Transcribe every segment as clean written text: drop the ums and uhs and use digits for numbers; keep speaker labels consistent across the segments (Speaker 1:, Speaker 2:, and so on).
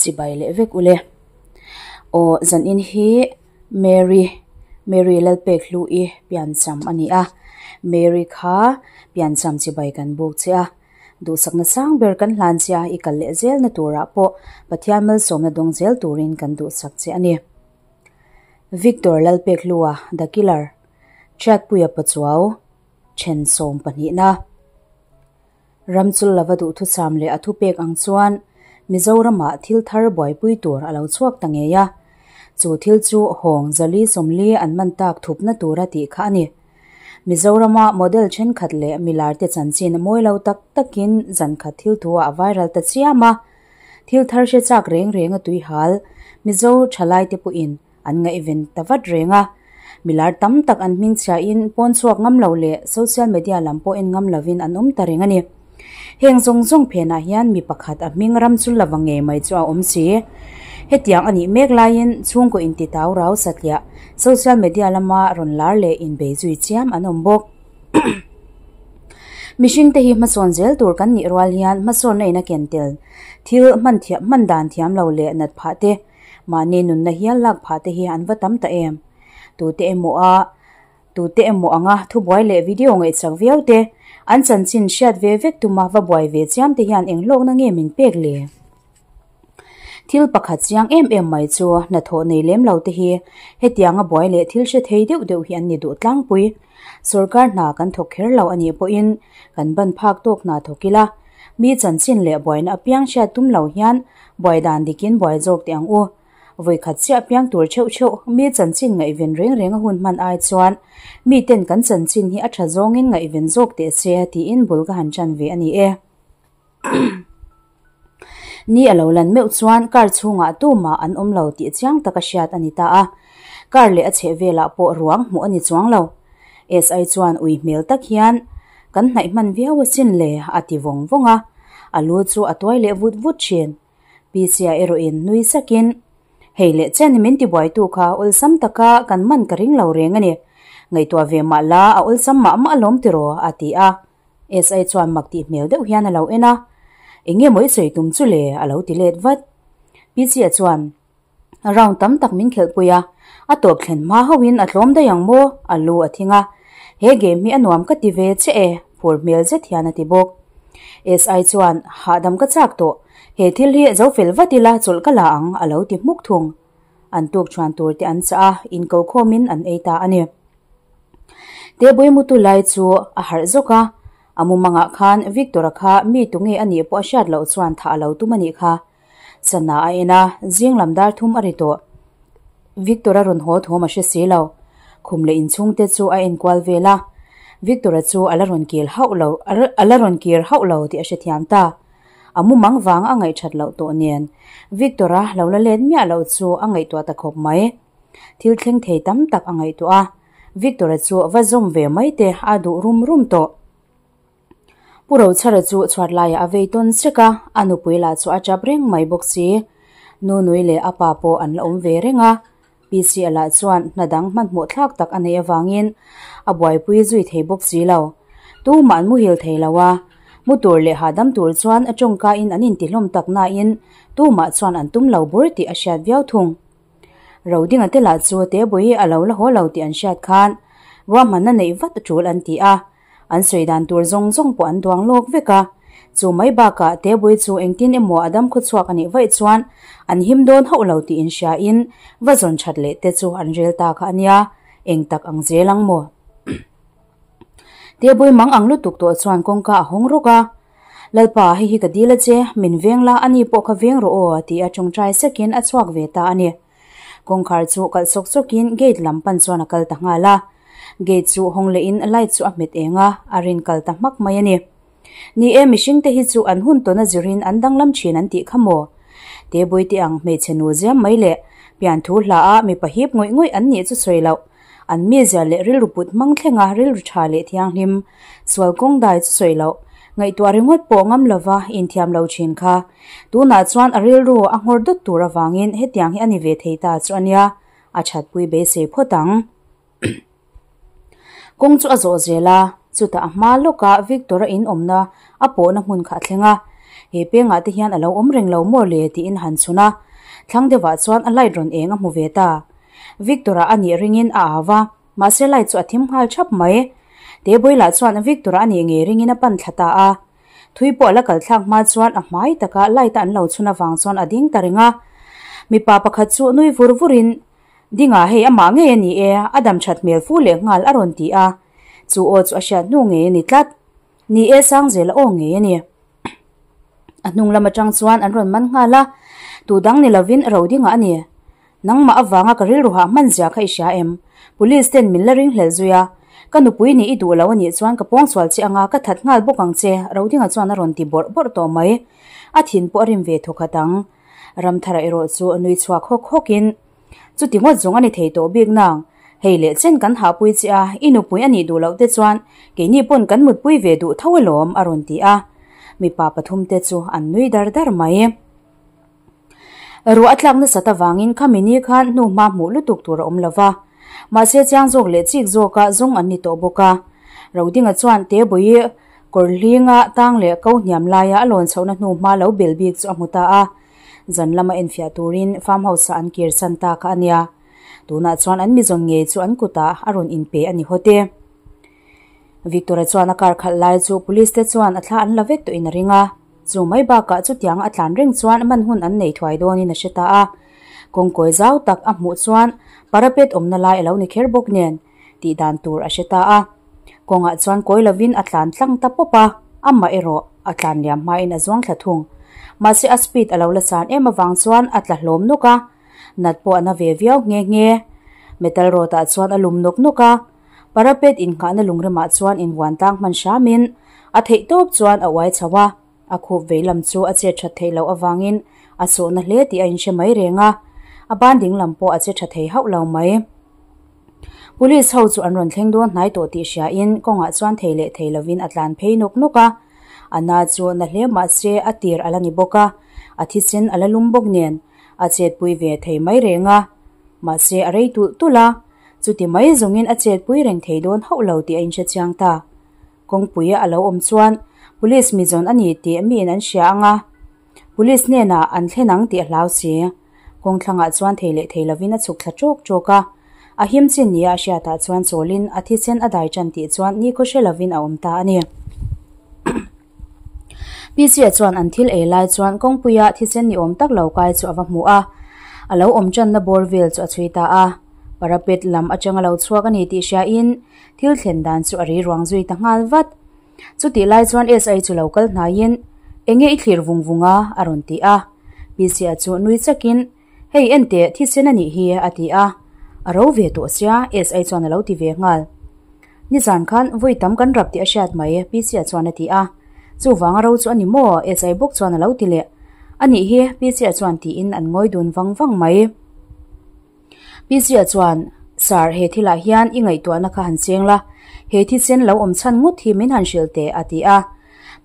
Speaker 1: Chibai leh vek ule. Aw zanin hi Mary, Mary Lalpekhlu-i piancham a ni a. Mary kha piancham chibai kan buk che a. Duhsakna sang ber kan hlan che a, i kal leh zelna turah pawh Pathian malsawmna dawng zel turin kan duhsak che a ni. Victor Lalpekhlua, The Killer, Hriatpuia Pachuau, Then 12na. Ramchul lova duhthusam leh a thupek ang chuan Mizoramah thil thar buaipui tur a lo chhuak ta ngei a. Chu thil chu hawng zali 40 an man tak thupna tura tih kha a ni. Mizorama model thenkhat leh milarte chanchin mawi lo tak takin zankhat thil thu-ah a viral ta chiam a. Thil thar hre chak reng reng a tuihal Mizo thalaite pawhin an ngaihven ta vat reng a. Milar tam tak an hmingchhiain pawn chhuak ngam lo leh social media lam pawh en ngam lovin an awm ta reng a ni. Heng zawng zawng phenah hian mi pakhat a hming ram chu lava ngei mai chu a awm si. Hetiang a nih mek laiin chhungkaw intitau rau satliah social media lama rawn lar leh inbei zui chiam an awm bawk. Mihringte hi hmasawn zel tur kan nih rual hian hmasawnna in a ken tel thil hman thiam hman dan thiam lo leh nat phah te, mahni nunna hial lak phah te hi an va tam ta em. Tute emaw a tute emaw anga thubuai leh video ngaihchak viau te, an chanchin hriat ve vek tuma va buai ve chiam te hian eng hlawkna nge min pek le? Thil pakhat chiang em em mai chu hnathawh nei lem lo te hi hetianga buai leh thil hre thei deuh deuh hi an ni duh tlangpui. Sorkar hna kan thawk kher lo a nih pawhin kan ban phak tawk hna thawk ila, mi chanchin leh buaina apiang hriat tum lo hian buai dan dikin buai zawk teh ang u. Vawikhat chiah piang tur theuh theuh mi chanchin ngaihven reng reng a hun hman ai chuan miten kan chanchin hi a tha zawngin ngaihven zawk teh se tiin bul ka han tan ve a ni e. Ni a lo lan meuh chuan car chhungah tumah an awm lo tih chiang taka hriat a ni ta a. Car leh a chheh velah pawh ruang hmuh a ni chuang lo. SI chuan ui hmel tak hian, Kan hnaih hman viau asin le, a ti vawng vawng a. A lu chu a tuai leh vut vut thin. Pisia erawhin nui sakin, Hei leh chen min tibuaitu kha awlsam taka kan man ka ring lo reng a ni. Ngaihtuah ve mah la, a awlsam mah mah alawm tiraw, a ti a. SI chuan mak tih hmel deuh hian a lo en a, Eng nge maw i sawi tum chu le? a lo ti let vat. Pichia chuan, Round tam tak min khelhpui a, a tawp thlen hma hauhin a tlawm daih ang maw? a lu a thing a. He game hi a nuam ka ti ve che e, phur hmel zet hian a ti bawk. SI chuan, Hahdam ka chak tawh, he thil hi zo fel vat ila chawlh ka la ang, a lo ti hmuk thung. An tuk chuan tur te an chah a, inko khawmin an ei ta a ni. Tebui mutu lai chu a harh zawk a, a mumangah khan Victor-a kha mi tunge a nih pawh a hriat loh chuan thah a lo tum a nih kha. Sana a en a, zing lam dar thum a ri tawh. Victor-a rawn haw thawm a hre si lo. Khum leh inchhungte chu a en kual vel a, Victor-a chu a la rawn kir hauh lo, a la rawn kir hauh lo tih a hrethiam ta. A mumang vang a ngaihthat loh tawh nen Victor-a lo la let miah loh chu a ngaihtuah ta khawp mai. Thil thleng thei tam tak a ngaihtuah a, Victor-a chu va zawm ve mai te a duh rum rum tawh. Pu Rochhara chu chhuat laiah a vei tawn sek a, a nupui lah chu a chap reng mai bawk si. Nunui leh a pa pawh an la awm ve reng a, PC-a lah chuan hna dang hmanhmawh thlak tak a neih avangin a buaipui zui thei bawk si lo. Tumah an muhil thei lo a, mu tur leh hahdam tur chuan a tawngkain an intihlawm tak nain tumah chuan an tum lo bur tih a hriat viau thung. Rodinga te lah chu Tebui a lo la haw lo tih an hriat khan ruahmanna neih vat a tul an ti a, an sawi dan tur zawng zawng pawh an duang lawk vek a. Chu mai bakah Tebui chu engtin emaw a dam khawchhuak a nih vaih chuan an him dawn hauh lo tih inhriain va zawn that leh te chu an rel ta kha a nia, eng tak ang zel ang maw? Tebui mang ang lutuk tawh chuan kawngka a hawng rawk a. Lalpa, hei hi ka dil a che, min veng la, ani pawh kha veng rawh aw, a ti a, tawngtai sekin a chhuak ve ta a ni. Kawngkhar chu kalh sawk sawkin gate lam pan chuan a kal ta nghal a. Gate chu hawng lehin light chu a hmet eng a, a rin kal ta hmak mai a ni. Ni e, mihring te hi chu an hun tawn a zirin an danglam thin an tih kha maw? Tebui te ang hmeichhe nu ziam mai leh pianthu hla a mipa hip ngawih ngawih an nih chu sawi loh. An mizia leh rilru put hmang thlenga rilru tha leh thianghlim, sual kawng dai chu sawi loh, ngaihtuah ringawt pawh ngam lova inthiam lo thin kha. Tunah chuan a rilru a nghawr dawt tur avangin hetiang hi a ni ve thei ta chu a nia, a thatpui beisei phawt ang. Kawng chu a zawh zel a, chutah a hma lawkah Victor-a in awmna a pawhna hmun kha a thleng a. He pengah te hian a lo awm reng lo maw le tiin han chhun a, thlang deuhah chuan a light rawn eng a hmu ve ta. Victor-a a nih ringin a au va, mahse light chu a thim nghal thap mai. Tebawilah chuan Victor-a a nih ngei ringin a pan thla ta a. Thui pawh a la kal thlak hma chuan a hmai taka light a an lo chhun avang chuan a ding ta reng a. Mipa pakhat chu nui vur vurin, Dinga hei amah ngei a ni e, a dam that hmel fu leh nghal a rawn ti a. Chu aw chu a hriat hnu ngei a ni tlat. Ni e Sangzela aw ngei a ni. A hnung lam atang chuan an rawn man nghal a, tu dang ni lovin Rodinga a ni. Nangmah avanga ka rilru hah hman zia kha i hria em? Police ten min la ring hlel zui a, ka nupui nih i duh lo a nih chuan ka pawngsual che anga ka that nghal bawk ang che, Rodinga chuan a rawn ti bawrh bawrh tawh mai. A thin pawh a rim ve thawkhat ang. Ramthara erawh chu a nui chhuak hawk hawkin, Chuti ngawt zawng a ni thei tawh bik nang. Hei leh chen kan hahpui che a, i nupui a nih duh loh te chuan keini pawn kan mutpui ve duh tho alawm, a rawn ti a. Mipa pathumte chu an nui dar dar mai. Ruah a tlak nasat avangin khami ni khan hnuhma hmuh lutuk tur a awm lo va. Mahse chiang zawk leh chik zawka zawng an ni tawh bawk a. Rodinga chuan Tebawi kawr hlinga tang leh ko hniam laia a lawn chhohna hnuhma lo bel bik chu a hmu ta a. Zan lama enfiah turin farm house ah an kir chan ta kha a nia. Tunah chuan an mizawn ngei chu an kutah a rawn inpe a ni hawt e. Victor-a chuan a car khalh lai chu police te chuan a thla an la vek tawhin a ring a. Chu mai bakah chutiang a tlan reng chuan man hun an nei thuai dawnin a hre ta a. Kawngkawi zau tak a hmuh chuan parapet awmna lai a lo ni kher bawk nen tih dan tur a hre ta a. Kawngah chuan kawi lovin a tlan tlang ta pawp a, amah erawh a tlan liam hmain a zuang thla thung. Mahse a speed a lo la san em avang chuan a tla hlawm nawk a, nat pawh a na ve viau nghe nghe. Metal road ah chuan a lum nawk nawk a, parapet innghahna lungremah chuan invuan tlang hman hramin a theih tawp chuan a uai chho a, a khup vei lam chu a chet that theih loh avangin a sawhna hle tih a inhre mai reng a, a ban ding lam pawh a che tha thei hauh lo mai. Police ho chu an rawn thleng dawn hnai tawh tih hriain kawngah chuan thei leh thei lovin a tlan phei nawk nawk a. A na chu na hle mahse a tir a la ni bawk a, a thisen a la lum bawk nen a chetpui ve thei mai reng a. Mahse a rei tulh tulh a, chuti mai zawngin a chetpui reng thei dawn hauh lo tih a inhre chiang ta. Kawngpui a lo awm chuan Police mizawn a ni tih miin an hria ang a, Police hnenah an thlen ang tih a hlau si. Kawngthlangah chuan thei leh thei lovin a chhuk thla ṭawk ṭawk a. A him chin nia a hriatah chuan chawlin a thisen a dai ṭan tih chuan nikhaw hre lovin a awm ta a ni. Pc-a chuan an thil ei lai chuan kawngpuia thisen ni awm tak lo kai chu a va hmu a. A lo awm ṭanna bawr vel chu a chhui ta a. Parapet lam aṭanga lo chhuak a ni tih hriain thil thlen dan chu a ri ruang zui ta nghal vat. Chutih lai chuan SI chu lo kal hnaiin, Enge i thlir vung vung a? a rawn ti a. Pc-a chu nui chakin, Hei enteh, thisen a nih hi, a ti a. A ro ve tawh sia, SI chuan a lo ti ve nghal. Nizan khan vawi tam kan rap tih a hriat mai, Pc-a chuan a ti a. Chuvang a ro chu a ni maw? SI bawk chuan a lo ti leh. A nih hi, Pc-a chuan tiin an ngawi dun vang vang mai. Pc-a chuan, Sir, he thilah hian i ngaihtuahna kha han cheng la, he thisen lo awm chhan ngawt hi min han hrilh teh, a ti a.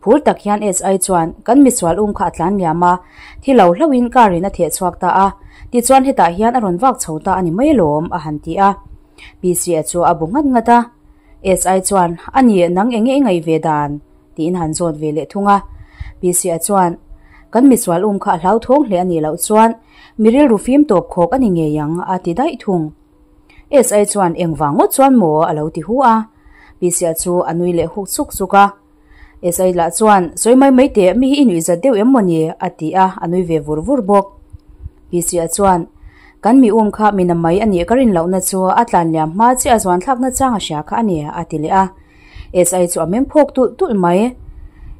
Speaker 1: Phur tak hian SI chuan, Kan misual um kha a tlan liam a, thi lo hlauhin car in a theh chhuak ta a, tichuan hetah hian a rawn vak chho ta a ni mai alawm, a han ti a. Pc-a chu a bu nghat nghat a. SI chuan, A ni, nang enge i ngaih ve dan? tiin han zawt ve leh thung a. Pc-a chuan, Kan misual um kha a hlauthawng hle a nih loh chuan, Mi rilru fim tawp khawk a ni ngei ang, a ti daih thung. SI chuan engvang ngawt chuan maw a lo ti hu a. Pc-a chu a nui leh huk chuk chuk a. SI lah chuan, Sawi mai mai teh, mi hi i nuih zat deuh em maw ni? a ti a, a nui ve vur vur bawk. Pc-a chuan, Kan mi um kha mi na mai a nih ka rin lohna chu a tlan liam hma chiah a zuan thlakna chang a hria kha a ni, a ti leh a. SI chu a meng phawk tulh tulh mai.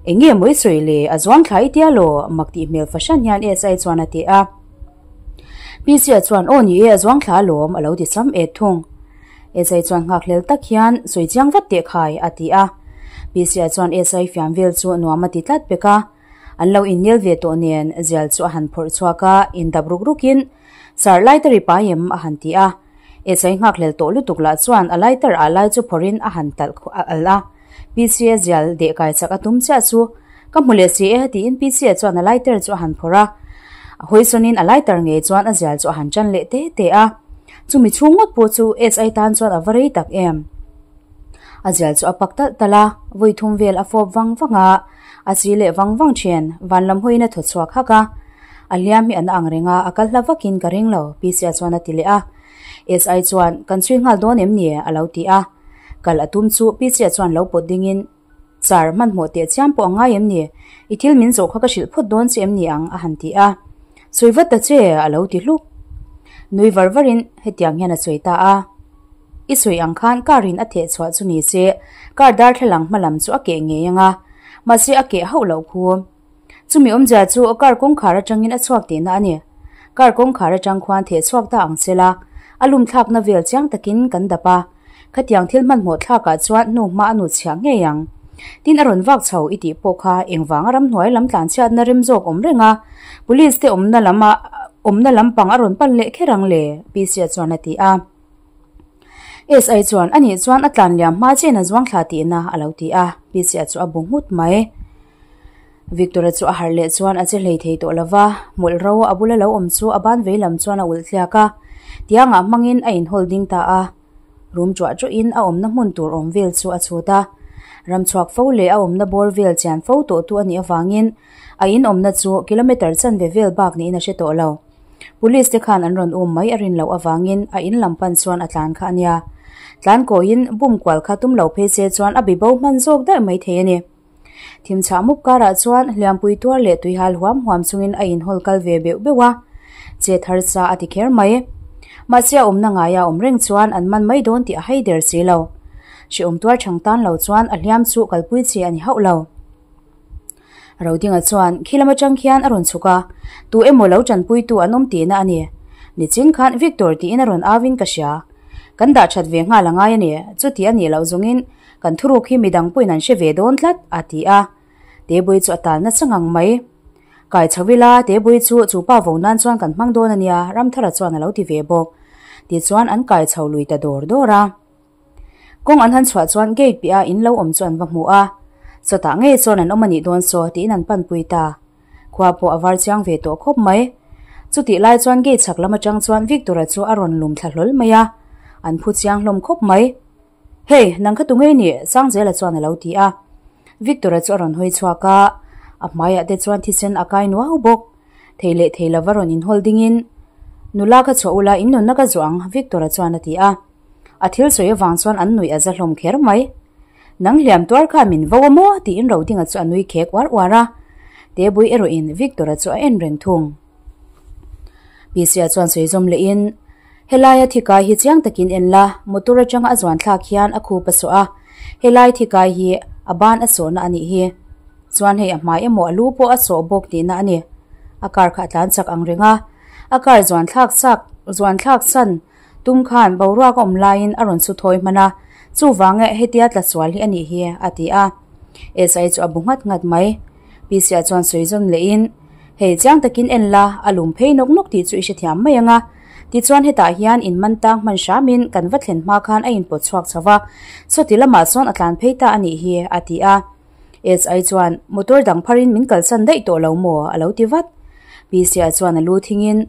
Speaker 1: Eng nge mawi sawi le, a zuang thla i tia law, mak tih hmel fahran hian SI chuan a ti a. PC-a chuan aw ni e, a zuang thla alawm, a lo ti sam et thung. SI chuan nghakhlel tak hian sawi chiang vat teh khai, a ti a. PC-a chuan SI fiam vel chu nuam a ti tlat pek a. An lo innel ve tawh nen zial chu a han phawrh chhuak a, indap ruk rukin, Sir, lighter i pai em? a han ti a. Esai nghakhlel tawh lutuk lah chuan a lighter ah lai chu phawrhin a han talh alh a. PCA zial deh kai chak a tum chiah chu, Ka hmu leh si e tiin PCA chuan a lighter chu a han phawrh a. A hawisawn in a lighter ngei chuan a zial chu a han tan leh te te a. Chumi chhung ngawt pawh chu SI tan chuan a va rei tak em. A zial chu a pak talh talh a, vawi thum vel a fawp vang vang a. A chi leh vang vang thin. Van lam hawiin a thaw chhuak hak a. A hliam hi a na ang reng a, a kal hla vakin ka ring lo, Pc-a chuan a ti leh a. SI chuan, Kan chhui nghal dawn em ni? a lo ti a. Kal a tum chu Pc-a chuan lo pawt dingin, Char, hmanhmawh teh chiam pawh a ngai em ni? I thil min zawh kha ka hrilh phawt dawn che em ni ang? a han ti a. Sawi vat ta che! a lo ti hluk. Nui var varin hetiang hian a sawi ta a. I sawi ang khan car in a theh chhuah chu ni se, car darthlalang hma lam chu a keh ngei ang a, mahse a keh hauh loh khu. Chumi awmzia chu car kawngkhar atangin a chhuak tihna a ni. Car kawngkhar atang khuan theh chhuak ta ang se la, a lum thlakna vel chiang takin kan dap a. Khatiang thil hmanhmawh thlakah chuan hnu hma a nut chhiah ngei ang. Tin a rawn vak chho i tih pawh kha engvanga ramhnuai lam tlanchhiatna rem zawk awm reng a, police te awmna lama awmna lampang a rawn pan leh kher ang le, PC-a chuan a ti a. SI chuan anih chuan a tlan liam hma chen a zuang thla tihna a lo ti a, PC-a chu a bu nghut mai. Victor-a chu a harh leh chuan a che hlei thei tawh lo va, hmawlh ro a bula lo awm chu a ban vei lam chuan a ulh tliak a, tiangah hmangin a inhawl ding ta a. Rum ṭuah ṭuahin a awmna hmun tur awm vel chu a chhut a. Ram chhuak fo leh a awmna bawr vel chian fo tawhtu a nih avangin a in awmna chu kilometre chanve vel bak niin a hre tawh lo. Police te khan an rawn um mai a rin loh avangin a in lam pan chuan a tlan kha a nia. Tlan kawiin bum kual kha tum lo phei se chuan a bibo hman zawk daih mai thei a ni. Thim chhah mup karah chuan hliampui tuar leh tuihal huam huam chungin a inhawl kal ve beuh beuh a, che thar sa a ti kher mai. Mahse a awmna ngaia awm reng chuan an man mai dawn tih a hai der si lo. Hrehawm tuar chhang tan lo chuan a hliam chu kalpui che a ni hauh lo. Rodinga chuan khi lam atang khian a rawn chhuk a, tu emaw lo tanpuitu an awm tihna a ni. Nichin khan Victor tiin a rawn au in ka hria. Kan dah that ve nghal a ngai a ni, chuti a nih loh zawngin Kan thuruk hi midang pawhin an hre ve dawn tlat, a ti a. Tebui chu a tal nasa ngang mai. Kai chho ila, Tebui chu chu pa vo nan chuan kan hmang dawn a nia, Ramthara chuan a lo ti ve bawk. Tichuan an kai chho lui ta dawr dawr a. Kawng an han chhuah chuan gate piah a in lo awm chu an va hmu a. Chawtah ngei chuan an awm a nih dawn saw tiin an panpui ta. Khua pawh a var chiang ve tawh khawp mai. Chutih lai chuan gate chhak lam atang chuan Victor-a chu a rawn lum thla hlawl mai a. An phu chiang hlawm khawp mai. Hey, nang kha tu ngei ni? Sangzela chuan a lo ti a. Victor-a chu a rawn hawi chhuak a, a hmaiah te chuan thisen a kai nuau bawk. Thei leh thei lova rawn inhawl dingin, Nula ka chhuah ula, in nunna ka zuah ang, Victor-a chuan a ti a. A thil sawi avang chuan an nuih a za hlawm kher mai. Nang hliam tuar khan min vo a maw? tiin Rodinga chu a nui khek uar uar a. Tebui erawhin Victor-a chu a en reng thung. Pc-a chuan sawi zawm lehin, Helaia thikai hi chiang takin en la, motor atanga a zuan thlak hian a khup a sawh a, helai thikai hi a ban a sawhna a nih hi. Chuan hei a hmai emaw a lu pawh a sawh bawk tihna a ni. A car kha a tlan chak ang reng a, a car zuan thlak chak zuan thlak san tum khan boruak a awm laiin a rawn su thawi hman a, chuvang e hetia tla sual hi a nih hi, a ti a. SI chu a bu nghat nghat mai. Pc-a chuan sawi zawn lehin, Hei, chiang takin en la, a lum phei nawk nawk tih chu i hrethiam mai ang a. Tichuan hetah hian in man tang hman hramin kan va thlen hma khan a inpawt chhuak chho va, sawti lamah chuan a tlan phei ta a nih hi, a ti a. SI chuan, Motor dang pharin min kalsan daih tawh lo maw? a lo ti vat. Pc-a chuan a lu thingin,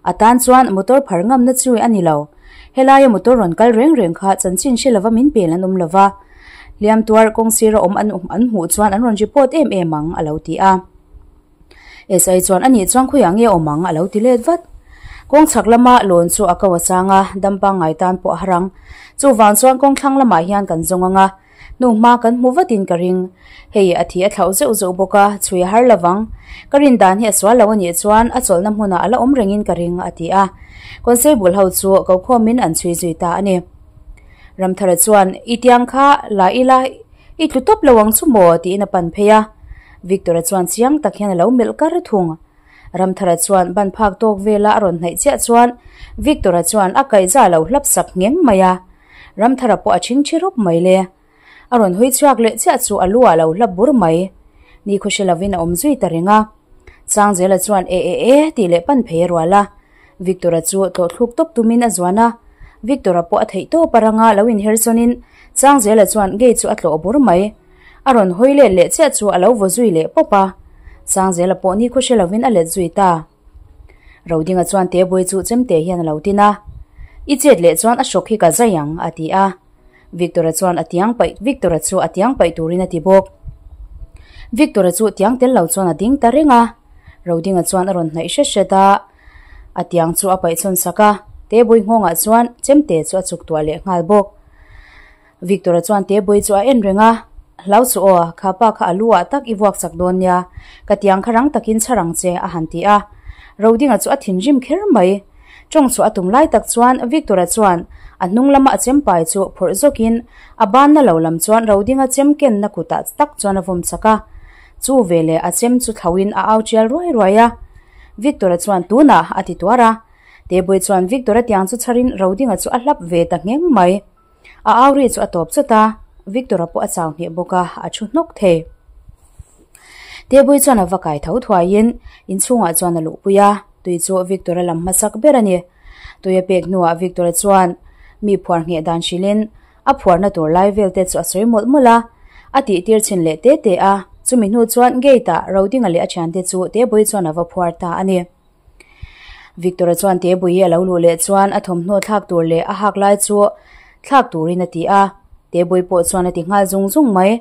Speaker 1: A tan chuan motor phar ngamna chu a ni lo. Helaia motor rawn kal reng reng kha chanchin hre lova min pel an awm lo va. Hliam tuar kawng sira awm an an hmuh chuan an rawn report em em ang, a lo ti a. SI chuan anih chuan khawiah nge awm ang a lo ti let vat. Kawng chhak lama lawn chu a ko a chang a, dam pangngai tan pawh a har ang. Chuvang chuan kawng thlang lamah hian kan zawng ang a, hnuhma kan hmu vatin ka ring. Hei a thi a thlauh zeuh zeuh bawk a, chhui a har lovang. Ka rin dan hi a sual lo anih chuan a chawlhna hmunah a la awm rengin ka ring, a ti a. Constable ho chu kokhawmin an chhui zui ta a ni. Ramthara chuan, I tiang kha la ila, i tlu tawp lo ang chu maw? tiin a pan phei a. Victor-a chuan chiang tak hian a lo melh kar thung. Ramthara chuan ban phak tawk vela a rawn hnaih chiah chuan Victor-a chuan a kaihza a lo hlap sak ngheng mai a. Ramthara pawh a chhingchhi rawp mai le. A rawn hawi chhuak leh chiah chu a lu ah lo hlap bur mai. Ni khaw hre lovin a awm zui ta reng a. Sangzela chuan e e e tih leh pan phei a rual a. Victor-a chu tlawhthluk tawp tumin a zuan a. Victor-a pawh a theih tawp a ranga lo inher sawnin Sangzela chuan gate chu a tlawh bur mai. A rawn hawi let leh chiah chu a lo vaw zui leh pawp a. Sangzela pawh ni khaw hre lovin a let zui ta. Rodinga chuan Tebui chu chemte hian a lo tin a. I chet leh chuan a hrawk hi ka zai ang, a ti a. Victor-a chuan a tiang paih Victor-a chu a tiang paih turin a ti bawk. Victor-a chu tiang tel lo chuan a ding ta reng a, Rodinga chuan a rawn hnaih hret hret a, a tiang chu a paihchhawn sak a, Tebui nghawngah chuan chemte chu a chuk tuah leh nghal bawk. Victor-a chuan Tebui chu a en reng a, Hlau chu aw, kha pa kha a lu ah tak i vuak chak dawn nia, ka tiang kha rang takin chhar ang che, a han ti a. Rodinga chu a thinrim kher mai. Tawng chu a tum lai tak chuan Victor-a chuan a hnung lama a chempai chu phawrh zawkin a banna lo lam chuan Rodinga chem kenna kutah tak chuan a vawm chak a. Chu veleh a chem chu thlauhin a au tial ruai ruai a. Victor-a chuan tunah a ti tuar a. Tebui chuan Victor-a tiang chu chharin Rodinga chu a hlap ve ta ngheng mai. A au ri chu a tawp chawt a, Victor-a pawh a chau hneh bawk a, a thu hnawk thei. Tebui chuan a va kai tho thuaiin inchhungah chuan a luhpui a, tui chu Victor-a lam hmasak ber a ni. Tui a pek hnuah Victor-a chuan mi phuar ngheh dan hrilhin a phuarna tur lai vel te chu a sawi mawlh mawlh a, a tihtir chhin leh te te a, chumi hnu chuan gate-ah Rodinga leh a thiante chu Tebui chuan a va phuar ta a ni. Victor-a chuan Tebui a lo luh leh chuan a thawmhnaw thlak tur leh a hak lai chu thlak turin a ti a, Tebui pawh chuan a ti nghal zung zung mai.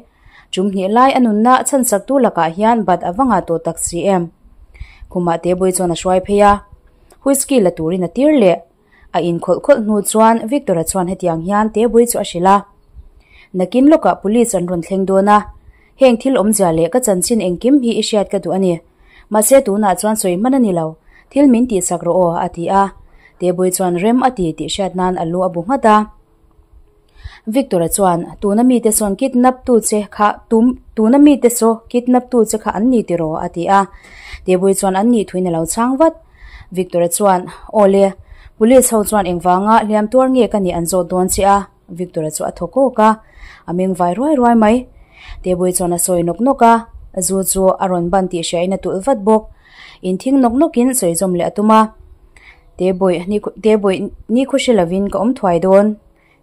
Speaker 1: Tum hnih lai a nunna chhansaktu lakah hian bat a va ngah tawh tak si em? Khumah Tebui chuan a hruai phei a, whisky la turin a tir leh. A in khawlh khawlh hnu chuan Victor-a chuan hetiang hian Tebui chu a hrilh a, Nakin lawkah police an rawn thleng dawn a, heng thil awmzia leh ka chanchin engkim hi i hriat ka duh a ni. Mahse tunah chuan sawi hman a ni lo, thil min tihsak rawh aw, a ti a. Tebui chuan rem a ti tih hriat nan a lu a bu nghat a. Victor-a chuan, Tuna mite sawn kidnap tu che kha tum tuna mite saw kidnap tu che kha an ni tiraw? a ti a. Tebui chuan an nih thuin a lo chhang vat. Victor-a chuan, Aw le, police ho chuan engvanga hliam tuar nge ka nih an zawt dawn che a? Victor-a chu a thaw kawk a, a meng vai ruai ruai mai. Tebui chuan a sawi nawk nawk a, zu chu a rawn ban tih hriain a tulh vat bawk. Inthing nawk nawkin sawi zawm leh a tum a. Tebui, Tebui, ni khaw hre lovin ka awm thuai dawn.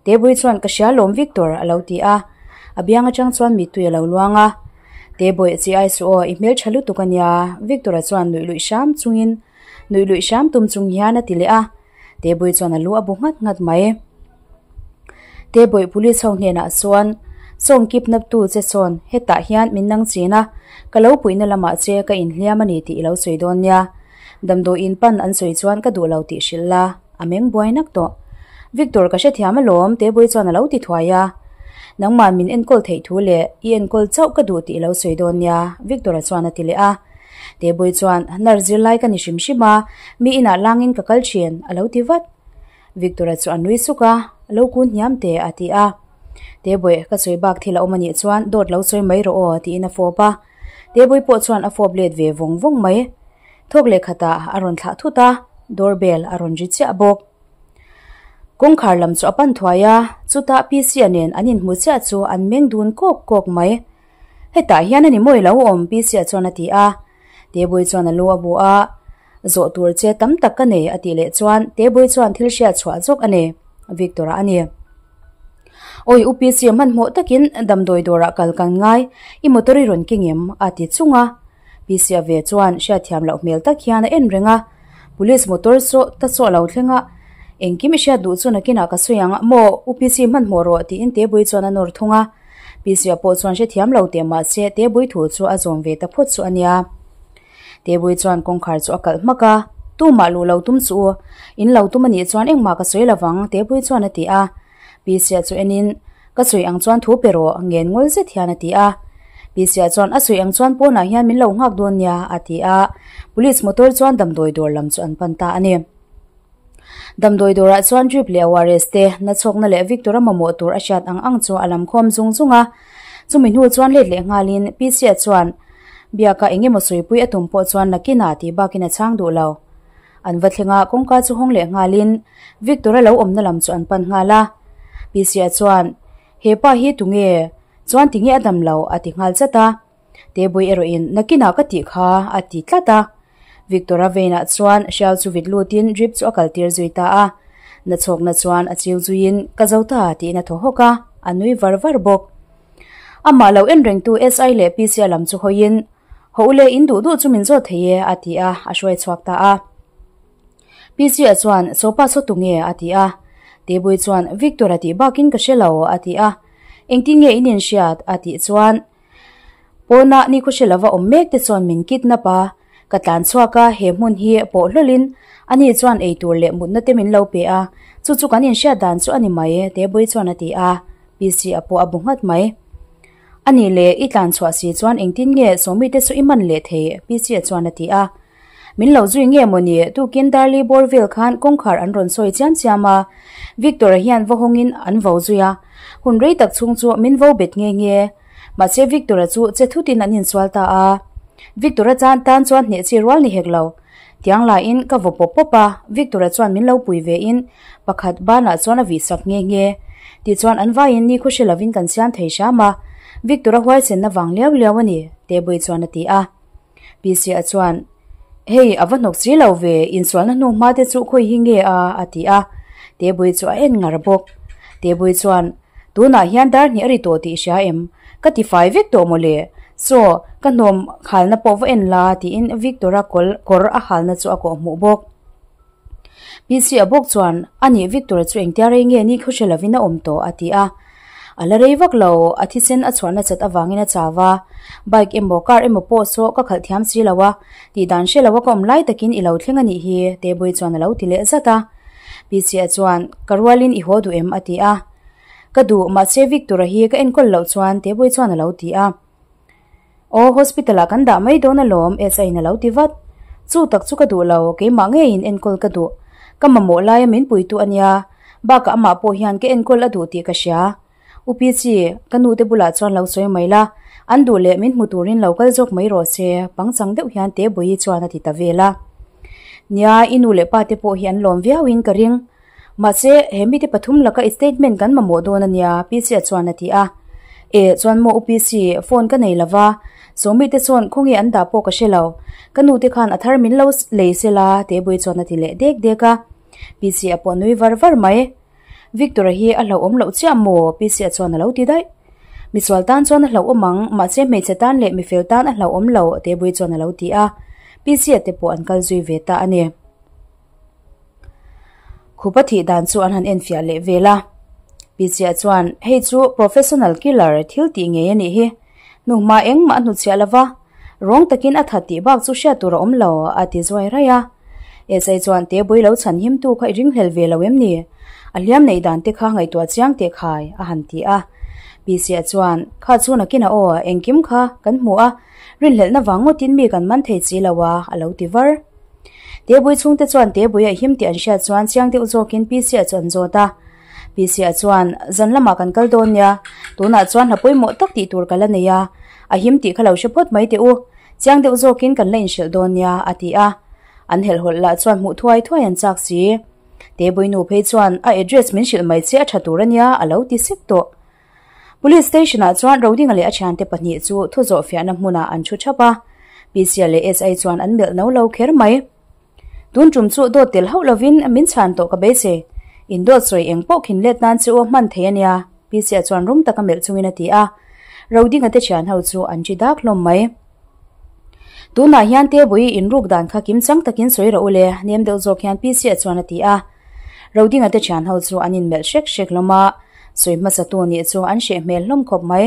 Speaker 1: Tebui chuan ka hria lawm Victor a lo ti a, a biang atang chuan mittui a lo luang a. Tebui, chi ai suh aw, i hmeltha lutuk a nia, Victor-a chuan nuih luih hram chungin nuih luih hram tum chung hian a ti leh a. Tebui chuan a lu a bu nghat nghat mai. Tebui police ho hnenah chuan Sawng kip nap tu che sawn hetah hian min nang chin a, ka lo puihna lamah che ka inhliam a ni tih i lo sawi dawn nia. Damdawiin pan an sawi chuan ka duh lo tih hrilh la, a meng buai nak tawh. Victor ka hrethiam alawm, Tebui chuan a lo ti thuai a. Nangmah min enkawl theih thu leh i enkawl chauh ka duh tih i lo sawi dawn nia, Victor-a chuan a ti leh a. Tebui chuan, Nurse zirlai ka ni hrim hrim a, mi inah langin ka kal thin, a lo ti vat. Victor-a chu a nui suk a, Lo kun hniam teh, a ti a. Tebui, ka sawi bak thil a awm a nih chuan dawt lo sawi mai rawh aw, tiin a fawp a. Tebui pawh chuan a fawp let ve vawng vawng mai. Thawk leh khatah a rawn thlah thut a, door bell a rawn ri chiah bawk. Kawngkhar lam chu a pan thuai a, chutah PC-a nen an inhmu chiah chu an meng dun kawk kawk mai. Hetah hian a ni mawi lo awm, PC-a chuan a ti a. Tebui chuan a lu a bu a, Zawh tur che tam tak ka nei a tih leh chuan Tebui chuan thil hriat chhuah zawk a nei, Victor-a a ni. Awi u PC hmanhmawh takin damdawi dawrah kal kan ngai, i motor i rawn keng em? a ti chung a. PC-a ve chuan hriatthiam loh hmel tak hian a en reng a, Police motor saw ta saw lo thleng a, engkim i hriat duh chu nakinah ka sawi ang maw u PC hmanhmawh rawh tiin Tebui chuan a nawr thung a. PC-a pawh chuan hrethiam lo teh mahse Tebui thu chu a zawm ve ta phawt chu a nia. Tebui chuan kawngkhar chu a kalh hmak a, Tumah luh lo tum suh u, in lo tum a nih chuan engmah ka sawi lovang, Tebui chuan a ti a. Pisia chu enin, Ka sawi ang chuan thu pe rawh, ngen ngawl zet hian a ti a. Pisia chuan, A sawi ang chuan pawnah hian min lo nghak dawn nia, a ti a. Police motor chuan damdawi dawr lam chu an pan ta a ni. Damdawi dawrah chuan drip leh ORS te, nachhawkna leh Victor-a mamawh tur a hriat ang ang chu a lam khawm zung zung a. Chumi hnu chuan let leh nghalin Pisia chuan Biaka eng emaw sawipui a tum pawh chuan nakinah tih bakin a chhang duh lo. An va thleng a, kawngka chu hawng leh nghalin Victor-a lo awmna lam chu an pan nghal a. Pisia chuan, He pa hi tunge? Chuan tinge a dam lo? a ti nghal chat a. Tebui erawhin, Nakinah ka tih kha, a ti tlat a. Victor-a veinah chuan hriau chu vit lutin drip chu a kaltir zui ta a. Nachhawkna chuan a chiu zuiin, Ka zo ta, tiin a thaw hawk a, a nui var var bawk. Amah lo en rengtu SI leh PC-a lam chu hawiin, Haw u le, in duh duh chu min zawt thei e, a ti a, a hruai chhuak ta a. PC-a chuan, Sopa saw tu nge? a ti a. Tebui chuan, Victor-a tih bakin ka hre lo, a ti a. Engtin nge in inhriat? a tih chuan. Pawnah nikhaw hre lova awm mek te chuan min kidnap a, ka tlan chhuak a, he hmun hi pawh hlawlhin ani chuan eitur leh mutna te min lo pe a, chu chu kan inhriat dan chu a ni mai, Tebui chuan a ti a, PC a pawh a bu nghat mai. A nih leh i tlan chhuah si chuan engtin nge Sawmi te chu i man leh thei? PC a chuan a ti a. Min lo zui nge mawni? Tukin Darli bawr vel khan kawngkhar an rawn sawi chiam chiam a, Victor-a hian va hawngin an vo zui a, hun rei tak chhung chu min vo bet nghe nghe. Mahse Victor-a chu che thutin an insual ta a. Victor-a chan tan chuan hneh chi rual ni hek lo. Tiang laiin ka vaw pawp pawp a, Victor-a chuan min lo pui ve in pakhat banah chuan a vih sak nghe nghe. Tichuan an vaiin ni khuhre lovin kan siam thei hram a, Victor-a huaisenna vang liau liau a ni, Tebui chuan a ti a. Pc-a chuan, Hei, a va hnawk si lo ve, insualna hnu hma te chu khawi hi nge a? a ti a. Tebui chu a en ngar bawk. Tebui chuan, Tunah hian dar hnih a ri tawh tih hria em? Ka ti fai vek tawh mawle. Saw, ka hnawm halna pawh va en la, tiin Victor-a kawr a halna chu a kawhhmuh bawk. PC a bawk chuan, A nih Victor-a chu engtia rei nge ni khaw hre lovin a awm tawh, a ti a. A la rei vak lo, a thisen a chhuahna chat avangin a chau a. Bike emaw car emaw pawh saw ka khalh thiam si lo a, tih dan hre lo a ka awm lai takin i lo thleng a nih hi, Tebui chuan a lo ti leh zat a. PC-a chuan, Ka rualin i haw duh em? a ti a. Ka duh, mahse Victor-a hi ka enkawl loh chuan, Tebui chuan a lo ti a. Aw, hospital ah kan dah mai dawn alawm, SI-in a lo ti vat. Chu tak chu ka duh lo, keimah ngeiin enkawl ka duh. Ka mamawh laia min puitu a nia, bakah amah pawh hian ka enkawl a duh tih ka hria. U Pichi, ka nute bulah chuan lo sawi mai la, an duh leh min hmu turin lo kal zawk mai rawh se, pangchang deuh hian Tebawi chuan a ti ta vel a. Nia, i nu leh pate pawh hi an lawm viauin ka ring. Mahse, he mite pathum laka i statement kan mamawh dawn a nia, PC-a chuan a ti a. E, chuan maw u PC, phone ka nei lo va, Sawmi te chuan khawnge an dah pawh ka hre lo. Ka nu te khan a thar min lo lei se la, Tebui chuan a ti leh dek dek a. PC-a pawh nui var var mai. Victor-a hi a hlauhawm loh chiah maw? PC-a chuan a lo ti daih. Misual tan chuan a hlauhawm ang, mahse hmeichhe tan leh mifel tan a hlauhawm lo, Tebui chuan a lo ti a. PC-a te pawh an kal zui ve ta a ni. Khupa thih dan chu an han enfiah leh vel a. Pichiah chuan, Hei chu professional killer thil tih ngei a nih hi. Hnuhma engmah a hnutchhiah lo va, rawng takin a that tih bak chu hriat tur a awm lo, a ti zuai raih a. SI chuan, Tebui lo chhan himtu kha i ringhlel ve lo em ni? A hliam neih dan te kha ngaihtuah chiang teh khai, a han ti a. Pichiah chuan, Kha chu nakinah aw, engkim kha kan hmu a, rinhlelhna vang ngawtin mi kan man thei si lo a, a lo ti var. Tebui chhungte chuan Tebui a him tih an hriat chuan chiang deuh zawkin PC-a chu an zawt a. PC-a chuan, Zan lamah kan kal dawn nia, tunah chuan hla pawimawh tak tih tur ka la nei a, a him tih kha lo hre phawt mai teh u, chiang deuh zawkin kan la inhrilh dawn nia, a ti a. An helhhawlh lah chuan hmuh thuai thuai an chak si. Tebui nu phei chuan, A address min hrilh mai che a tha tur a nia, a lo ti sek tawh. Police station ah chuan Rodinga leh a thiante pahnih chu thu zawh fiahna hmunah an thu thap a, PC-a leh SI chuan an melh no lo kher mai. Tun tum chu dawt tel hauh lovin min chhan tawh ka beisei. In dawt sawi eng pawh khin let nan chu hman thei a nia, PC-a chuan rum taka melh chungin a ti a. Rodinga te thian ho chu an chi dak hlawm mai. Tunah hian Tebui inruk dan kha kimchang takin sawi rawh u le, nem deuh zawk hian PC-a chuan a ti a. Rodinga te thian ho chu an inmelh hrek hrek hlawm a, sawi hmasa tu nih chu an hreh hmel hlawm khawp mai.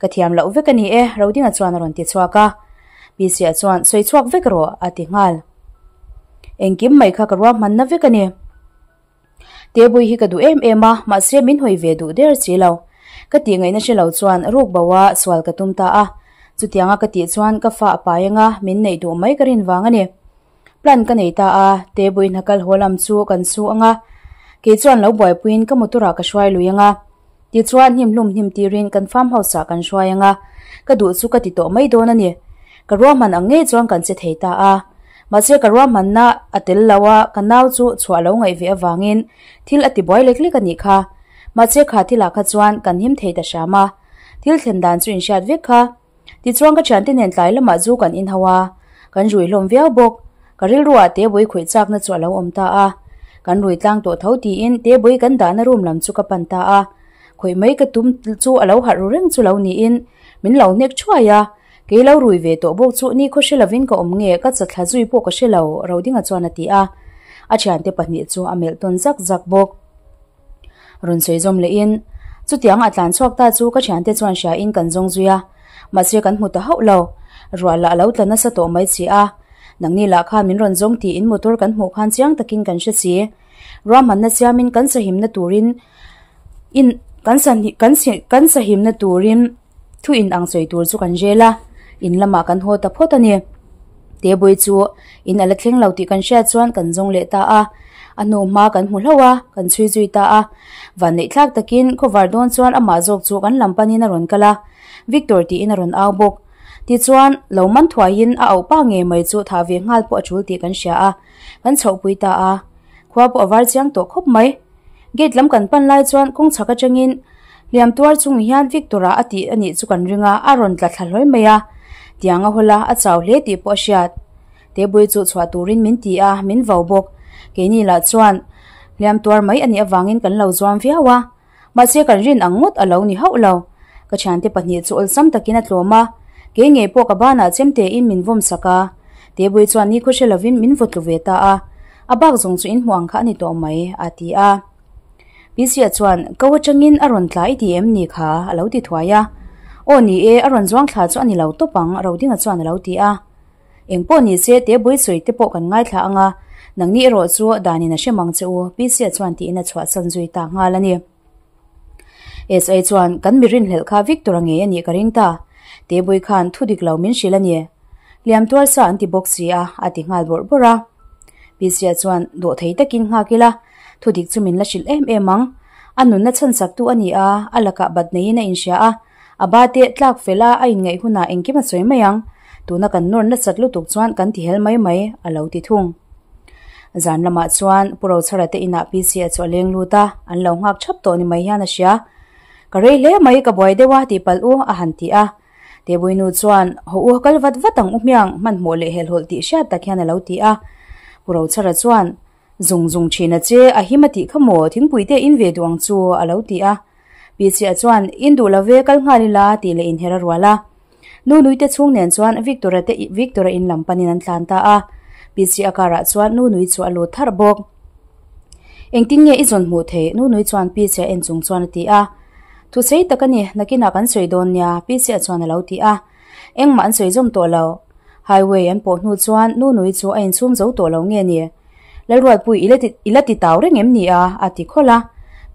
Speaker 1: Ka thiam loh vek a ni e, Rodinga chuan a rawn ti chhuak a. PC-a chuan, Sawi chhuak vek rawh, a ti nghal. Engkim mai kha ka ruahmanna vek a ni. Tebui hi ka duh em em a, mahse min hawi ve duh der si lo. Ka tih ngaihna hre lo chuan ruk bo a sual ka tum ta a. Chutianga ka tih chuan ka fa a pai anga min neih duh mai ka rin vang a ni. Plan ka nei ta a, Tebui hna kal haw lam chu kan su anga, kei chuan lo buaipuiin ka motor ah ka hruai lui anga. Tichuan hnim hlum hnim tirin kan farm house ah kan hruai anga, ka duh chu ka ti tawh mai dawn a ni. Ka ruahman ang ngei chuan kan che thei ta a. Mahse ka ruahmanna a tel lo a, ka nau chu chhuah lo ngaih ve avangin thil a ti buai lek lek a nih kha. Mahse kha thilah kha chuan kan him thei ta hram a. Thil thlen dan chu inhriat vek kha. Tichuan ka thiante nen tlai lamah zu kan inhau a, kan rui hlawm viau bawk. Ka rilruah Tebui khuih chakna chu a lo awm ta a. Kan rui tlang tawh tho tiin Tebui kan dahna room lam chu ka pan ta a. Khawih mai ka tum chu a lo harh ru reng chu lo niin min lo hnek thuai a. Kei lo rui ve tawh bawk chu ni khaw hre lovin ka awm nge ka chathla zui pawh ka hre lo, Rodinga chuan a ti a. A thiante pahnih chu a melh tawn zak zak bawk. Rawn sawi zawm lehin, Chutiang a tlan chhuak ta chu ka thiante chuan hria in kan zawng zui a. Mahse kan hmu ta hauh lo. Ruah lah a lo tla nasa tawh mai si a. Nangni lah khan min rawn zawng tiin motor kan hmuh khan chiang takin kan hre si. Ruahmanna siamin kan sahimna turin in kan kan kan sahimna turin thu in ang sawi tur chu kan rel a, in lamah kan haw ta phawt a ni. Tebui chu in a la thleng lo tih kan hriat chuan kan zawng leh ta a, a hnu hma kan hmu hlauh a, kan chhui zui ta a. Vanneih thlak takin khawvar dawn chuan amah zawk chu kan lam panin a rawn kal a, Victor tiin a rawn au bawk. Tichuan, lo man thuaiin a auh pa ngei mai chu thah ve nghal pawh a tul tih kan hria a, kan chhohpui ta a. Khua pawh a var chiang tawh khawp mai. Gate lam kan pan lai chuan kawng chhak atangin hliam tuar chung hian Victor-a a tih a nih chu kan ring a, a rawn tla thla hlawi mai a. Tiang a hawl a, a chau hle tih pawh a hriat. Tebui chu chhuah turin min ti a, min vau bawk. Keini lah chuan hliam tuar mai a nih avangin kan lo zuam viau a. Mahse kan rin ang ngawt a lo ni hauh lo. Ka thiante pahnih chu awlsam takin a tlawm a, kei ngei pawh ka banah chem tein min vawm sak a. Tebui chuan ni khaw hre lovin min vaw tlu ve ta a. A bak zawng chu in hmuh ang kha a ni tawh mai, a ti a. Pisia chuan, Ko atangin a rawn tla i ti em ni kha? a lo ti thuai a. Aw ni e, a rawn zuang thla chu a ni lo tawp ang, Rodinga chuan a lo ti a. Eng pawh ni se, Tebui sawi te pawh kan ngaithla ang a, nangni erawh chu danin a hrem ang che u, Pisia chuan tiin a chhuahsan zui ta nghal a ni. SA chuan, Kan mi rinhlelh kha Victor-a ngei a nih ka ring ta. Tebui khan thu dik lo min hrilh a ni. Hliam tuar sa an ti bawk si a, a ti nghal bawrh bawrh a. Pisia chuan, Dawh thei takin nghak ila, thu dik chu min la hrilh em em ang. A nunna chhan saktu a ni a, a lakah bat neiin a inhria a. A ba te tlak fel a, a inngaih hunah engkim a sawi mai ang. Tuna kan nawr nasat lutuk chuan kan ti hel mai mai, a lo ti thung. Zan lamah chuan Pu Rochhara te inah PC a chu a leng lut a, an lo nghak thap tawh ni mai hian a hria. Ka rei hle mai, ka buai deuh a tih palh u, a han ti a. Tebuinu chuan, Haw u, kal vat vat ang u hmiang, hmanhmawh leh helhawlh tih hriat tak hian a lo ti a. Pu Rochhara chuan, Zung zung thin a che, a him a tih kha maw, thingpui te in ve duh ang chu, a lo ti a. PC a chuan, In duh lo ve, kal nghal ila, tih leh inher a rual a. Nunui te chhung nen chuan Victor-a te Victor-a in lam panin an tlan ta a. PC a karah chuan Nunui chu a lut tharh bawk. Engtin nge i zawn hmuh theih? Nunui chuan PC a en chung chuan a ti a. Thu sei tak a ni, nakinah kan sawi dawn nia, PC a chuan a lo ti a. Engmah an sawi zawm tawh lo. Highway an pawh hnu chuan Nunui chu a inchhum zo tawh lo nge ni? Lalruatpui i la ti i la ti tau reng em ni a? a ti khawlh a.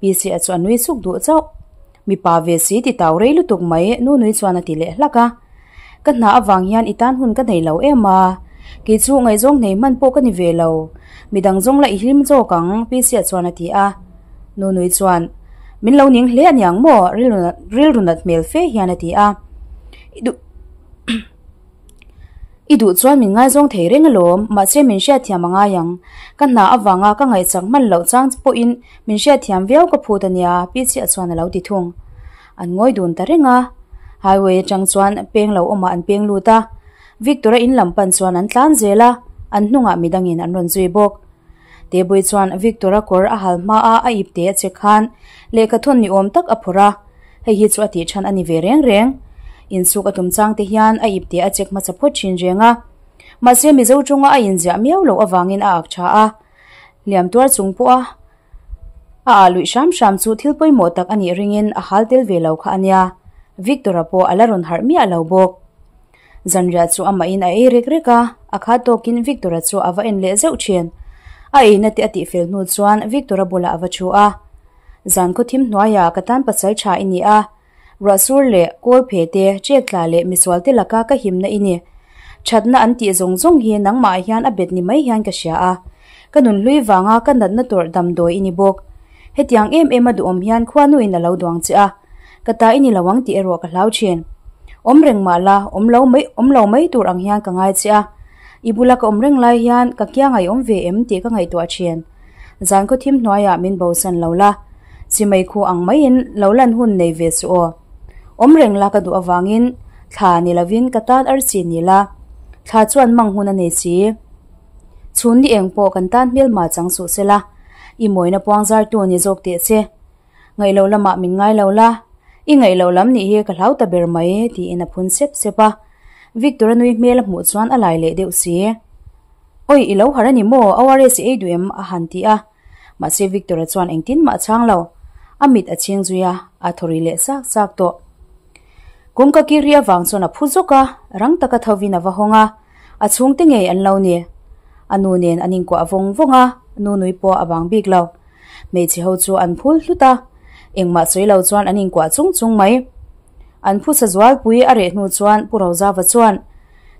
Speaker 1: PC a chu a nui suk duh chauh. Mipa ve si ti tau rei lutuk mai Nunui chuan a ti leh hlak a. Ka hna avang hian i tan hun ka nei lo em a. Kei chu ngaihzawng hnei hman pawh ka ni ve lo. Midang zawng la i hlim zawk ang PC a chuan a ti a. Nunui chuan, Min lo ning hle a niang maw? Rilru nat hmel fe hian a ti a. I duh I duh chuan min ngaizawng thei reng alawm, mahse min hriatthiam a ngai ang. Ka hna avanga ka ngaihchak hman loh chang pawhin min hriatthiam viau ka phut a nia, Pi chiah chuan a lo ti thung. An ngawi dun ta reng a. Highway atang chuan peng lo awmah an peng lut a. Victor-a in lam pan chuan an tlan zel a, an hnungah midangin an rawn zui bawk. Tebui chuan Victor-a kawr a hal hma a, a ip te a che khan lehkha thawn ni awm tak a phawrh a, hei hi chu a tih than a ni ve reng reng. Insuk a tum chang te hian a ip te a check hmasa phawt thin reng a. Mahse Mizo tawnga a inziah miau loh avangin a ak tha a. Hliam tuar chung pawh a a ah luih hram hram chu thil pawimawh tak a nih ringin a hal tel ve lo kha a nia. Victor-a pawh a la rawn harh miah lo bawk. Zanriah chu amahin a ei rek rek a, a kha tawkin Victor-a chu a va en leh zeuh thin. A eina te a tihfel hnu chuan Victor-a bulah a va thu a. Zan khaw thim hnuaiah ka tan pasal tha i ni a, ruahsur leh kawl phe te, ṭek tla leh misual te laka ka himna i ni. Thatna an tih zawng zawng hi nangmah hian a bet ni mai hian ka hria a, ka nunhlui vanga ka natna tawrh damdawi i ni bawk. Hetiang em em a duhawm hian khuanuin a lo duang che a, ka ta i ni lo ang tih erawh ka hlau thin. Awm reng mah la, awm lo mai awm lo mai tur ang hian ka ngai che a. I bula ka awm reng lai hian ka kiangah i awm ve em tih ka ngaihtuah thin. Zan khaw thim hnuaiah min bosan lo la, chimei khu ang maiin lo lan hun nei ve suh aw. Awm reng la ka duh avangin thla ni lovin ka tan arsi ni la, thla chuan mang hun a nei si. Chhun ni eng pawh kan tan hmelma chang suh se la, i mawina puang zartu ni zawk teh che. Ngaih loh lamah min ngai lo la, i ngaih loh lam nih hi ka hlau ta ber mai, tiin a phun sep sep a. Victor-a nui hmel a hmuh chuan a lai leh deuh si. Awi, i lo harh a ni maw? ORS i ei duh em? a han ti a. Mahse Victor-a chuan engtin mah a chhang lo. A mit a chhing zui a, a thaw ri leh sak sak tawh. Kawngka ki ri avang chuan a phu zawk a, rang taka thovin a va hawng a, a chhungte ngei an lo ni. A nu nen an inkuah vawng vawng a, nu nui pawh a vang bik lo. Hmeichhe ho chu an phul hlut a, engmah sawi lo chuan an inkuah chung chung mai. An phusa zualpui a reh hnu chuan Pu Rozava chuan,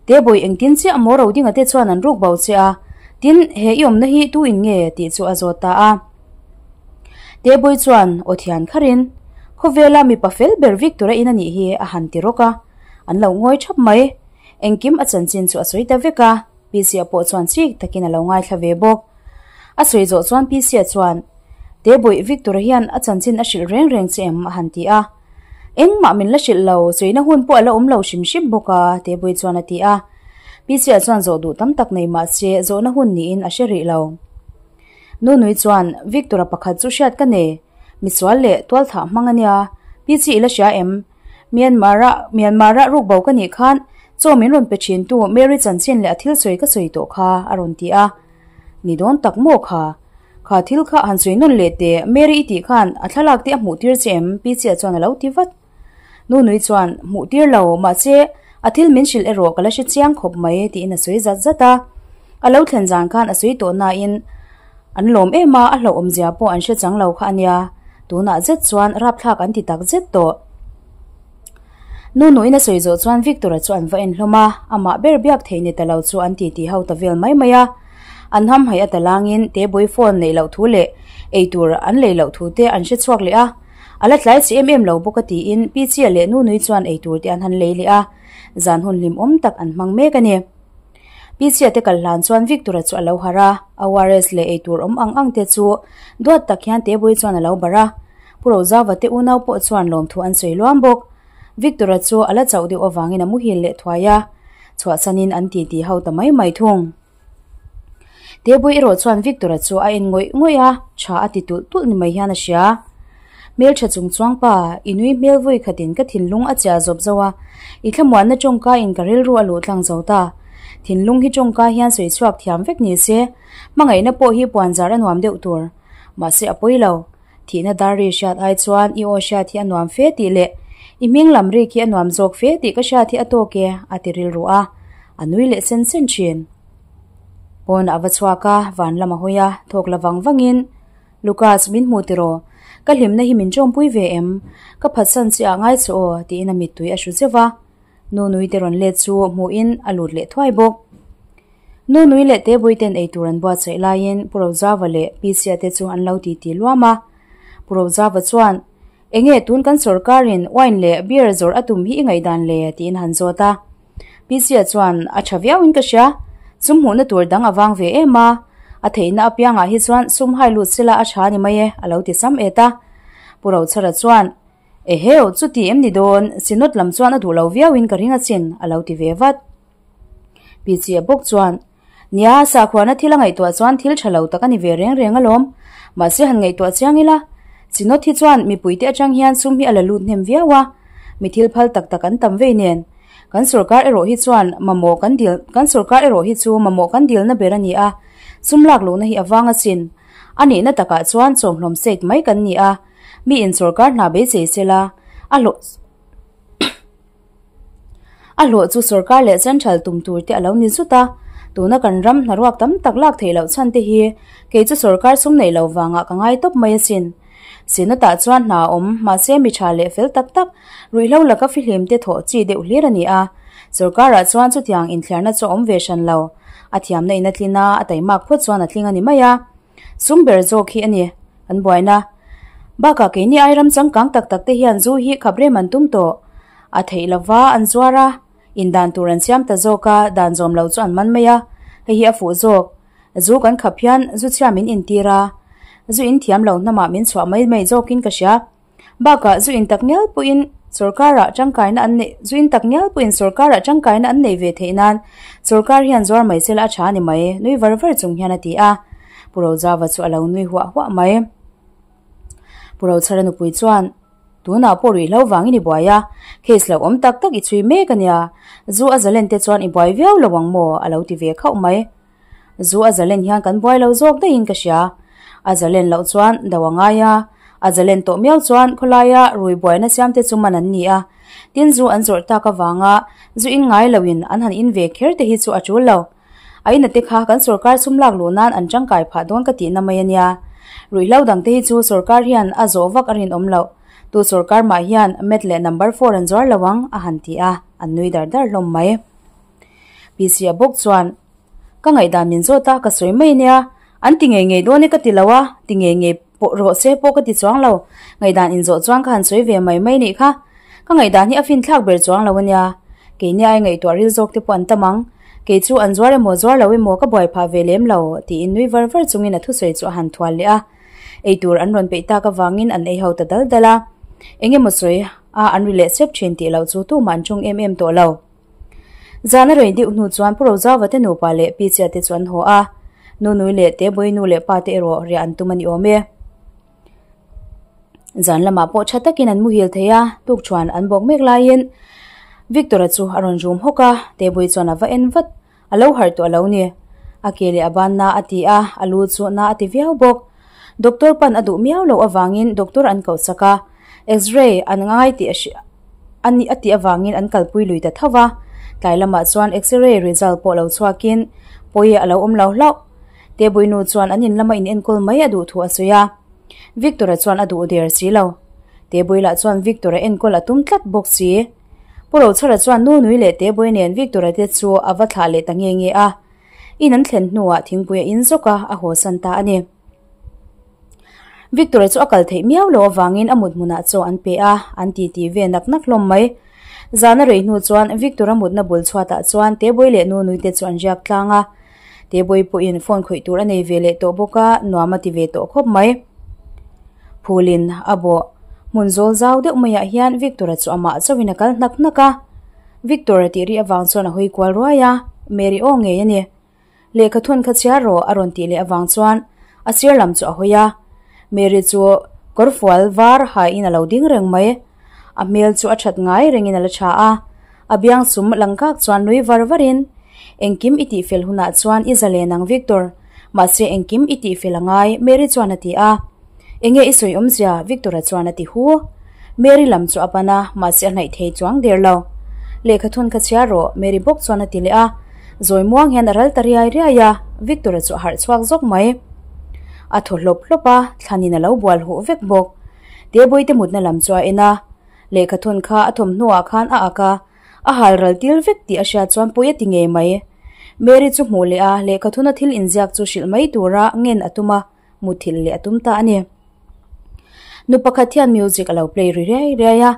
Speaker 1: Tebawih engtin chiah maw Rodinga te chuan an ruk bo che a, tin he i awmna hi tu in nge tih chu a zawt ta a. Tebawih chuan aw thian kharin, Khawvela mipa fel ber Victor-a in a nih hi a han ti rawk a, an lo ngawi thap mai. Engkim a chanchin chu a sawi ta vek a, Pisia pawh chuan chik takin a lo ngaithla ve bawk. A sawi zawh chuan Pisia chuan, Tebawih Victor-a hian a chanchin a hrilh reng reng che em? a han ti a. Engmah min la hrilh lo, sawina hun pawh a la awm lo hrim hrim bawk a, Tebawih chuan a ti a. Pisia chuan zawh duh tam tak nei mah se zawhna hun niin a hre rih lo. Nunui chuan, Victor-a pakhat chu hriat ka nei, misual leh tualthah hmang a nia, Pichi i la hria em? Myanmar-a Myanmar-a rukbo ka nih khan chaw min rawn pe thintu Mary chanchin leh a thil sawi ka sawi tawh kha, a rawn ti a. Ni dawn tak maw kha? Kha thil kha han sawi nawn leh teh, Mary i tih khan a thlalak te a hmuh tir che em? Pichia chuan a lo ti vat. Nunui chuan, Hmuh tir lo, mahse a thil min hrilh erawh ka la hre chiang khawp mai tiin a sawi zat zat a. A lo thlen zan khan a sawi tawh nain an lawm em a, a hlauhawmzia pawh an hre chang lo kha a nia. Tunah zet chuan rapthlak an ti tak zet tawh. Nunuin a sawi zawh chuan Victor-a chu an va en hlawm a, amah ber biak theih ni ta lo chu an titi ho ta vel mai mai a. An hamhaih a ta langin Tebawii phone neih loh thu leh eitur an lei loh thu te an hre chhuak leh a. A la tlai chi em em lo bawk a tiin Pi Chia leh Nunui chuan eitur te an han lei leh a, zan hun hlimawm tak an hmang mek a ni. Pi Chia te kal hlan chuan Victor-a chu a lo harh a, ORS leh eitur awm ang ang te chu duat tak hian Tebawii chuan a lo barh a. Pu Rozava te unau pawh chuan lawmthu an sawi luam bawk. Victor-a chu a la chauh deuh avangin a muhil leh thuai a, chhuahsanin an titi ho ta mai mai thung. Tebawii erawh chuan Victor-a chu a en ngawih ngawih a, tha a ti tulh tulh ni mai hian a hria. Hmeltha chung chuang pa, i nui hmel vawi khatin ka thinlung a chia zawp zo a, i thlamuanna tawngka in ka rilru a luh tlang zo ta. Thinlung hi tawngka hian sawi chhuak thiam vek ni se, hmangaihna pawh hi puanzar a nuam deuh tur. Mahse a pawi lo. Thihna dar ri hriat ai chuan i aw hriat hi a nuam fe tih leh i hming lam rik hi a nuam zawk fe tih ka hriat hi a tawk e, a ti rilru a, a nui leh sen sen thin. Pawnah a va chhuak a, van lam a hawi a, thawk la vang vangin, Lucas, min hmu tiraw? Ka hlimna hi min tawmpui ve em? Ka phatsan che ah ngai che aw, tiin a mittui a hru zeuh va. Nunui te rawn let chu hmuhin a lut leh thuai bawk. Nunui leh Tebui ten eitur an buatsaih laiin Pu Rozava leh Pi Sia te chu an lo titi luam a. Pu Rozava chuan, Enge tun kan sawrkarin wine leh beer zawrh a tum hi i ngaihdan le? tiin han zawt a. Pi Sia chuan, A tha viauin ka hria. Sum hmuhna tur dang a vang ve em a. A theihna apiangah hi chuan sum hai lut sela a tha ni mai e, a lo ti sam et a. Pu Rochhara chuan, Eheu, chuti em ni dawn, Synod lam chuan a duh lo viauin ka ring asin, a lo ti ve vat. Pi Chia bawk chuan, Nia, sakhuana thil a ngaihtuah chuan thil tha lo tak a ni ve reng reng alawm. Mahse han ngaihtuah chiang ila, Synod hi chuan mipuite atang hian sum hi a la lut hnem viau a, mi thil phal tak tak an tam vei nen. Kan sorkar erawh hi chuan mamawh kan dil, kan sorkar erawh hi chu mamawh kan dilna ber a ni a, sum lak luhna hi a vang asin. A nihna takah chuan chawmhlawm state mai kan ni a, Mi in sorkar hna beisei sela, a hlawh a hlawh chu sorkar leh central tum tur te a lo ni zut a. Tuna kan ram hnaruak tam tak lak theih loh chhan te hi kei chu sorkar sum neih lo vangah ka ngai tawp mai asin. Synod-ah chuan hna a awm, mahse mi tha leh fel tak tak, ruihhlo laka fihlim te thawh chi deuh hlir a ni a. Sorkarah chuan chutiang inthliarna chu a awm ve hran lo. A thiamna in a tlin a, a taimak phawt chuan a tling a ni mai a. Sum ber zawk hi a ni an buaina. Bakah keini ai ram changkang tak tak te hian zu hi khap rem an tum tawh. A theih lova an zuar a, indan tur an siam ta zawk a, dan zawm lo chu an man mai a, hei hi a fuh zawk. Zu kan khap hian zu chhia min intir a, zu in thiam lo hnamah min chhuah mai mai zawkin ka hria. Bakah zu in tak ngial pawhin sorkarah tangkaina an neih zu in tak ngial pawhin sorkarah tangkaina an nei ve theih nan sorkar hian zuar mai sela a tha a ni mai, nui var var chung hian a ti a. Pu Rozava chu a lo nui huah huah mai. Pu Rochhara nupui chuan, Tunah pawh ruihhlo vangin i buai a, case lo awm tak tak i chhui mek a nia, zu a zalen te chuan i buai viau lo ang maw? a lo ti ve khauh mai. Zu a zalen hian kan buai lo zawk daihin ka hria. A zalen loh chuan do a ngai a, A zalen tawh miau chuan khawlaia rui buaina siamte chu man an ni a, tin zu an zawrh tak avanga zu in ngai loin an han in ve kher te hi chu a tul lo. A ina te kha kan sorkar sum lak luh nan an tangkai phah dawn ka tihna mai a nia. Ruihhlo dangte hi chu sorkar hian a zawh vak a rinawm loh. Tu sorkar mah hian Mat leh number four an zuar lo ang a han ti a, an nui dar dar hlawm mai. PC a bawk chuan, Ka ngaihdan min zawt a, ka sawi mai nia. An ti ngei ngei dawn e ka ti lo a, ti ngei ngei pawh rawh se pawh ka ti chuang lo. Ngaihdan inzawh chuan ka han sawi ve mai mai nih kha. Ka ngaihdan hi a finthlak ber chuang lo a nia. Keini ai ngaihtuah ril zawk te pawh an tam ang. Kei chu an zuar emaw zuar lo emaw ka buai phah ve lem lo, tiin nui var var chungin a thusawi chu a han thual leh a. Ei tur an rawn peih tak avangin an ei ho ta dal dal a. Eng emaw sawi a an ri leh sep thin tih loh chu tumah an ṭawng em em tawh lo. Zan a rei deuh hnu chuan Pu Rozava te nupa leh Pi Chia te chu an haw a. Nunui leh Tebawii nu leh pa te erawh riah an tum a ni awm e. Zan lamah pawh tha takin an muhil thei a, tukṭhuan an bawk mek laiin Victor-a chu a rawn rum hawk a, Tebawii chuan a va en vat. A lo harh tawh lo ni. A ke leh a ban na a ti a, a lu chu na a ti viau bawk. Doctor pan a duh miau loh avangin doctor an koh sak a, X-ray an ngai tih a hri a ni a tih avangin an kalpui lui ta tho va. Tlai lamah chuan X-ray result pawh lo chhuakin pawi a lo awm lo hlauh. Tebuinu chuan an in lama in enkawl mai a duh thu a sawi a. Victor-a chuan a duh der si lo. Tebuila chuan Victor-a enkawl a tum tlat bawk si. Pu Rochhara chuan nu nui leh Tebawii nen Victor-a te chu a va thlah leh ta nge nge a. In an thlen hnuah thingpui a in zawk a, a hawsan ta a ni. Victor-a chu a kal theih miau loh avangin a mut hmunah chaw an pe a, an titi ve nak nak hlawm mai. Zan a rei hnu chuan Victor-a mutna bul chhuatah chuan Tebawii leh nu nui te chu an riak tlang a. Tebawii pawhin phone khawih tur a nei ve leh tawh bawk a, nuam a ti ve tawh khawp mai. Phulin a bawh hmun zawl zau deuh maiah hian Victor-a chu amah chauhin a kal hnak hnak a. Victor-a tih rih avang chuan a hawi kual ruai a, Mary aw ngei a ni. Lehkha thun kha chhiar rawh a rawn tih leh avang chuan a sir lam chu a hawi a. Mary chu kawrfual var haiin a lo ding reng mai. A hmel chu a that ngai rengin a la tha a, a biang sum langkak chuan nui var varin, Engkim i tihfel hunah chuan i zalen ang Victor, mahse engkim i tihfel a ngai Mary chuan a ti a. Enge i sawi awmzia Victor-a chuan a ti hu. Mary lam chu a pan a, mahse a hnaih thei chuang der lo. Lehkha thun kha chhiar rawh Mary bawk chuan a ti leh a. Zawi muang hian a ral ta riai riai a, Victor-a chu a harh chhuak zawk mai. A thaw hlawp hlawp a, thlanin a lo bual huh vek bawk. Tebawite mutna lam chu a en a, lehkha thun kha a thawmhnuah khan a ak a, a hal ral til vek tih a hriat chuan pawi a ti ngei mai. Mary chu hmuh leh a, lehkha thuna thil inziak chu hrilh mai tura ngen a tum a, muthilh leh a tum ta a ni. Nu pakhat hian music a lo play ri riai riai a,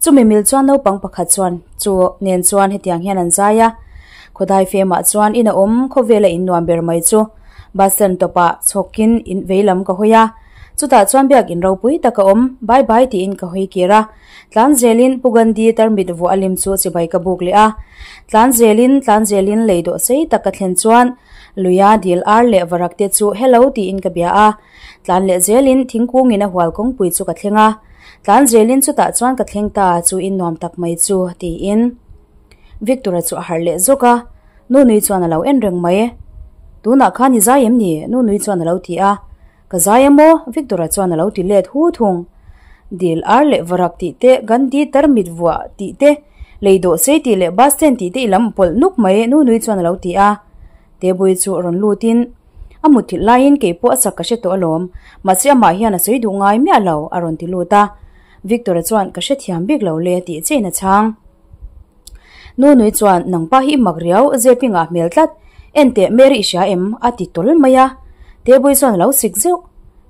Speaker 1: chumi mil chuan naupang pakhat chuan chu nen chuan hetiang hian an zai a, Khawdai femah chuan in a awm, khawvela in nuam ber mai chu bus stand tawpah chhawkin in veilam ka hawi a, Chutah chuan biakin ropui tak a awm, bye bye tiin ka hawi kir a. Tlan zelin Pu Gandhi tarmit vuah a lim chu chibai ka buk leh a. Tlan zelin, tlan zelin lei dawh sei tak ka thlen chuan luia dil ar leh varak te chu hello tiin ka bia a. Tlan leh zelin thingkungin a hual kawngpui chu ka thleng a. Tlan zelin chutah chuan ka thleng ta chu in nuam tak mai chu tiin Victor-a chu a harh leh zawk a. Nunui chuan a lo en reng mai. Tunah khan i zai em ni? Nunui chuan a lo ti a. Ka zai a maw? Victor-a chuan a lo ti let hu thung. Dil ar leh varak tih te, Gandhi tarmit vuah tih te, lei dawh sei tih leh bus stand tih te i lam pawlh nuk mai Nunui chuan a lo ti a. Tebui chu rawn lutin a mutthilh laiin kei pawh a chak ka hre tawh alawm, mahse amah hian a sawi duh ngai miah lo a rawn ti lut a. Victor-a chuan ka hrethiam bik lo le tih chiahin a chhang. Nunui chuan, Nangpa hi i mak riau, zep i ngah hmel tlat. Enteh, Mary i hria em? a ti tawl mai a. Tebui chuan a lo sik zeuh.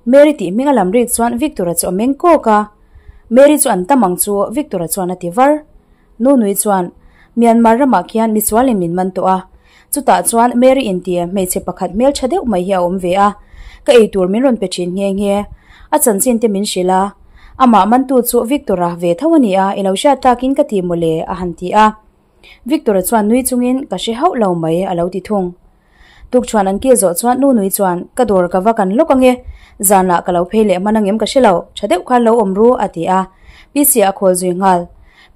Speaker 1: Mary tih hming a lam rik chuan Victor-a chu a meng kawk a. Mary chu an tam ang chu, Victor-a chuan a ti var. Nunui chuan, Myanmar ramah khian misualin min man tawh a. Chutah chuan Mary inti hmeichhe pakhat hmeltha deuh mai hi a awm ve a, ka eitur min rawn pe thin nghe nghe. A chanchin te min hrilh a, amah mantu chu Victor-a ve tho a ni a, i lo hriat takin ka ti mawle a han ti a. Victor-a chuan nui chungin ka hre hauh lo mai a lo ti thung. Tukṭhuan an kil zawh chuan nu nui chuan ka dawr ka va kan lawk ange, zanah ka lo phei leh hman angem ka hre lo, ṭha deuh khan lo awm ru a ti a, PC-a a khawl zui nghal.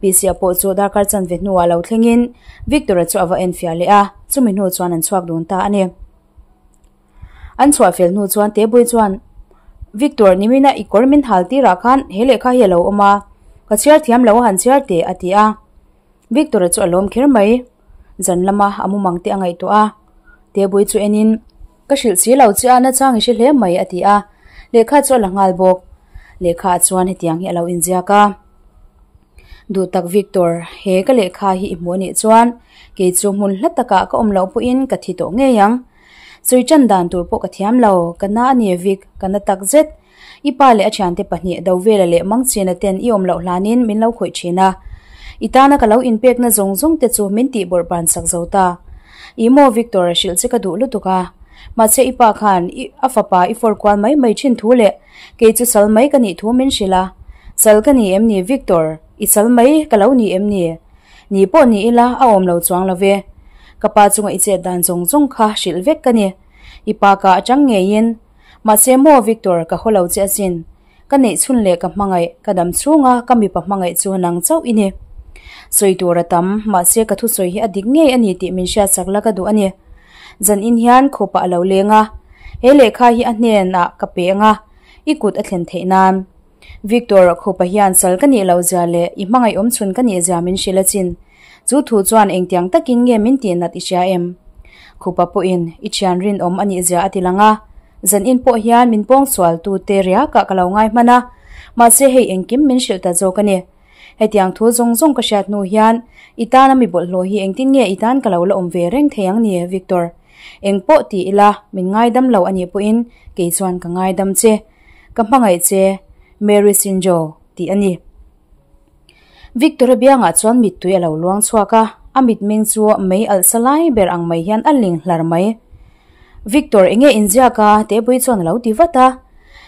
Speaker 1: Pisia pawh chu darkar chanve hnuah lo thlengin Victor-a chu a va enfiah leh a, chumi hnu chuan an chhuak dun ta a ni. An chhuah fel hnu chuan Tebui chuan, Victor, nimina i kawr min hal tirah khan he lehkha hi a lo awm a, ka chhiar thiam lo a han chhiar teh, a ti a. Victor-a chu a lawm kher mai. Zan lama a mumang te a ngaihtuah a. Tebui chu enin, Ka hrilh si lo che a, nachang i hre hle mai, a ti a. Lehkha chu a la nghal bawk. Lehkhaah chuan hetiang hi a lo inziak a. Duh tak Victor, he ka lehkha hi i hmuh anih chuan kei chu hmun hla takah ka awm loh pawhin ka thi tawh ngei ang. Sawi tan dan tur pawh ka thiam lo, ka na a ni Vic, ka na tak zet. I pa leh a thiante pahnih Dovela leh Mangchina ten i awm loh hlanin min lo khawih thin a. I tana ka lo inpekna zawng zawng te chu min tih bawrh ban sak zo ta. Ih maw Victor, hrilh che ka duh lutuk a. Mahse i pa khan i a fapa i fawr kual mai mai thin thu leh kei chu sal mai ka nih thu min hrilh a. Sal ka ni em ni Victor? I sal mai ka lo ni em ni? Ni pawh ni ila a awm lo chuang lo ve. Ka pa chunga i chet dan zawng zawng kha hrilh vek ka ni. I pa ka atang ngeiin. Mahse maw Victor, ka haw lo che asin. Ka neih chhun leh ka hmangaih, ka dam chhunga ka mipa hmangaih chu nang chauh i ni. Sawi tur a tam, mahse ka thusawi hi a dik ngei a ni tih min hriatsak la ka duh a ni. Zan in hian khawpah a lo leng a, he lehkha hi a hnenah ka pe ang a, i kut a thlen theih nan. Victor, khupa hian sal ka nih loh zia leh i hmangaih awm chhun ka nih zia min hrilh a chin. Chu thu chuan engtiang takin nge min tih nat i hria em? Khupa pawhin i thian rinawm a nih zia a ti lang a, zan in pawh hian min pawng sual tu te riakah ka lo ngai hman a, mahse hei engkim min hrilh ta zawk a ni. Hetiang thu zawng zawng ka hriat hnu hian i tana mi bawlhhlawh hi engtin nge i tan ka lo la awm ve reng thei ang ni, Victor? Eng pawh ti ila min ngaidam lo a nih pawhin kei chuan ka ngaidam che. Ka hmangaih che, Mary Sinjo, tih a ni. Victor-a biangah chuan mittui a lo luang chhuak a, a mitmeng chu mei alh sa lai ber ang mai hian a ling hlar mai. Victor, enge inziak a? Tebui chuan a lo ti vat a.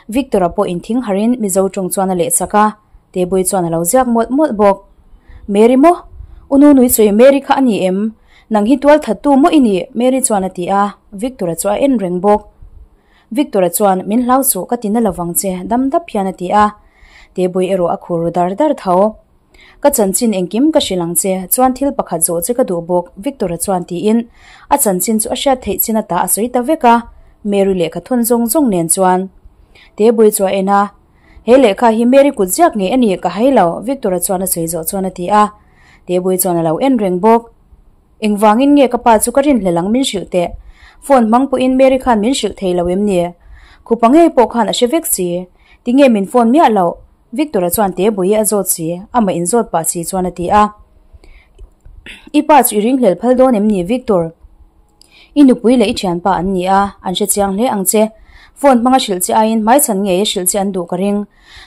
Speaker 1: Victor-a pawh inthing harin Mizo tawng chuan a lehchak a, Tebui chuan a lo ziak mawlh mawlh bawk. Mary maw? U Nunui sawi Mary kha a ni em? Nang hi tual thattu maw i nih? Mary chuan a ti a, Victor-a chu a en reng bawk. Victor-a chuan, Min hlau suh, ka ti na lovang che, dam dap hian a ti a. Tebui erawh a khur ru dar dar tho. Ka chanchin engkim ka hrilh ang che, chuan thil pakhat zawh che ka duh bawk, Victor-a chuan tiin a chanchin chu a hriat theih chin ata a sawi ta vek a, Mary lehkha thawn zawng zawng nen chuan. Tebui chu a en a, He lehkha hi Mary kut ziak ngei a ni, ka hai lo, Victor-a chuan a sawi zawh chuan a ti a. Tebui chuan a lo en reng bawk. Engvangin nge ka pa chu ka rinhlelh ang min hrilh teh? Phone hmang pawhin Mary khan min hrilh thei lo em ni? Khupa ngei pawh khan a hre vek si. Tinge min phone miah loh? Victor-a chuan Tebuii a zawt si, amah inzawt pah si chuan a ti a. I pa chu i ringhlel phal dawn em ni Victor? I nupui leh i thianpa an ni a, an hre chiang hle ang che. Phone hmanga hrilh che aiin hmaichhan ngei a hrilh che an duh ka ring.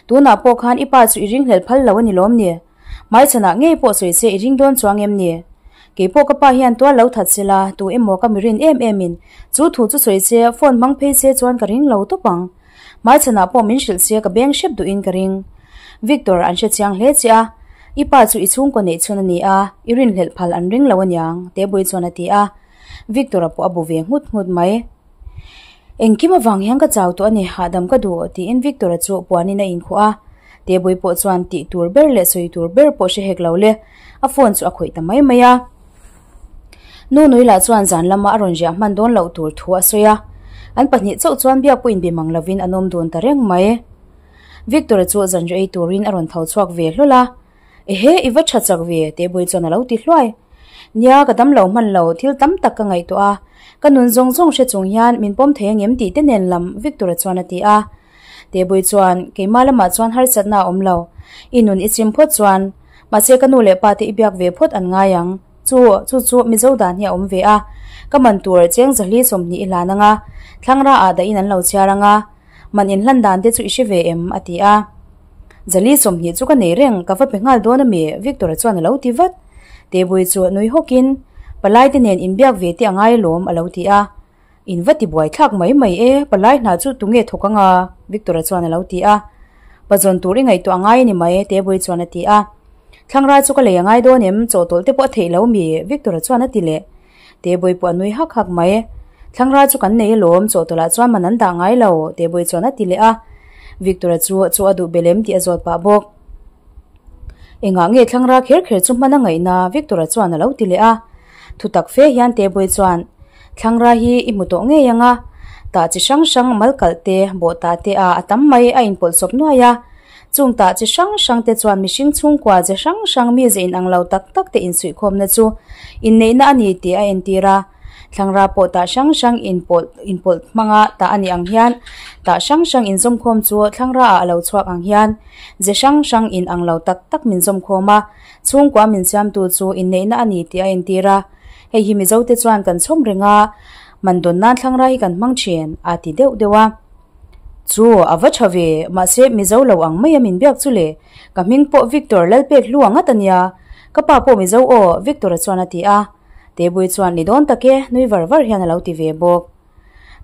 Speaker 1: Tunah pawh khan i pa chu i ringhlel phal lo a ni lawm ni? Hmaichhanah ngei pawh sawi se i ring dawn chuang em ni? Kei pawh ka pa hian tual lo that sela, tu emaw ka mi rin em em in chu thu chu sawi se, phone hmang phei se chuan ka ring lo tawp ang. Hmaichhanah pawh min hrilh se ka beng hrep duhin ka ring. Victor an hre chiang hle che a, i pa chu i chhungkaw neih chhun a ni a, i rinhlelh phal an ring lo aniang, Tebui chuan a ti a. Victor-a pawh a bu ve nghut nghut mai. Engkim avang hian ka chau tawh a ni, hahdam ka duh, tiin Victor-a chu puanin a inkhuh a. Tebui pawh chuan tih tur ber leh sawi tur ber pawh hre hek lo le, a phone chu a khawih ta mai mai a. Nunui lah chuan zan lama a rawn riah hman dawn loh tur thu a sawi a. An pahnih chauh chuan biak pawh inbe mang lovin an awm dun ta reng mai. Victor-a chu zanriah ei turin a rawn tho chhuak ve hlawl a. Ehe, i va tha chak ve, Tebui chuan a lo ti hluai. Nia, ka dam lo hman lo, thil tam tak ka ngaihtuah a. Ka nun zawng zawng hre chung hian min pawm thei angem tih te nen lam, Victor-a chuan a ti a. Tebui chuan, Keimah lamah chuan harsatna a awm lo. I nun i chim phawt chuan, mahse ka nu leh pa te i biak ve phawt an ngai ang. Chu, chu chu Mizo dan hi a awm ve a. Ka man tur cheng zahli 20 i hlan ang a, thlangra ah dahin an lo chhiar ang a. Man inhlan dan te chu i hre ve em? a ti a. Zali 20 chu ka nei reng, ka va pe nghal dawn a mi? Victor-a chuan a lo ti vat. Tebui chu nui hawkin, Palai te nen inbiak ve te a ngai alawm a lo ti a. In va ti buai thlak mai mai e, palai hna chu tunge thawk anga? Victor-a chuan a lo ti a. Pazawn tur i ngaihtuah a ngai a ni mai, Tebui chuan a ti a. Thlangra chu ka lei a ngai dawn em? Chawhtawlh te pawh a theih lo mi? Victor-a chuan a ti leh. Tebui pawh a nui hak hak mai. Thlangra chu kan nei alawm, chawhtawlh ah chuan man an dah ngai lo, Tebui chuan a ti leh a. Victor-a chu chaw a duh bel em tih a zawt pah bawk. Engah nge thlangra kher kher chu hman a ngaihna? Victor-a chuan a lo ti leh a. Thutak fe hian Tebui chuan, Thlangra hi i hmu tawh ngei ang a. Tah chi hrang hrang mal kalh te, bawh tah te a a tam mai a inpawlh sawp nuai a. Chung tah chi hrang hrang te chuan mihring chhungkua ze hrang hrang mi ze inang lo tak tak te insuihkhawmna chu inneihna a ni tih a entir a. Thlangra pawh tah hrang hrang inpawlh inpawlh hmanga tah a nih ang hian tah hrang hrang inzawmkhawm chu thlangra ah a lo chhuak ang hian ze hrang hrang inang lo tak tak min zawmkhawm a, chhungkua min siamtu chu inneihna a ni tih a entir a. Hei hi Mizote chuan kan chhawm reng a, man dawn nan thlangra hi kan hmang thin a ti deuh deuh a. Chu a va tha ve, mahse Mizo lo ang mai a min biak chu le, ka hming pawh Victor Lalpek hlua ngat a nia, ka pa pawh Mizo aw Victor-a chuan a ti a. Tebui chuan ni dawn tak e, nui var var hian a lo ti ve bawk.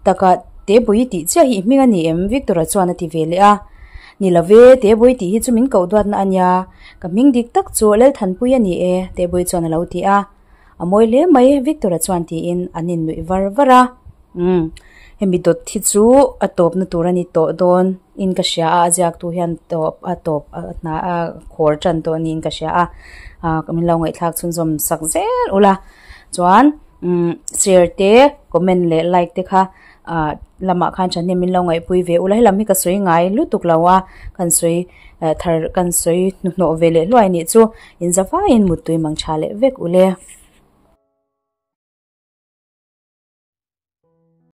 Speaker 1: Taka, Tebui tih chiah hi i hming a ni em? Victor-a chuan a ti ve leh a. Ni lo ve, Tebui tih hi chu min koh duatna a nia, ka hming dik tak chu Lalthanpui a ni e, Tebui chuan a lo ti a. A mawi hle mai, Victor-a chuan tiin an innuih var var a. Umm, hemi dawt hi chu a tawpna tur a ni tawh dawn in ka hria a, a ziaktu hian tawp a tawp a hna a khawr tan tawh niin ka hria a, ah min lo ngaihthlak chhunzawm sak zel ula chuan umm share te comment leh like te kha ah lamah khan thahnem min lo ngaihpui ve ula helam hi ka sawi ngai lutuk lo a kan sawi eh thar kan sawi hnuhnawh ve leh hluai anih chu inzavaiin muttui mang tha leh vek ule.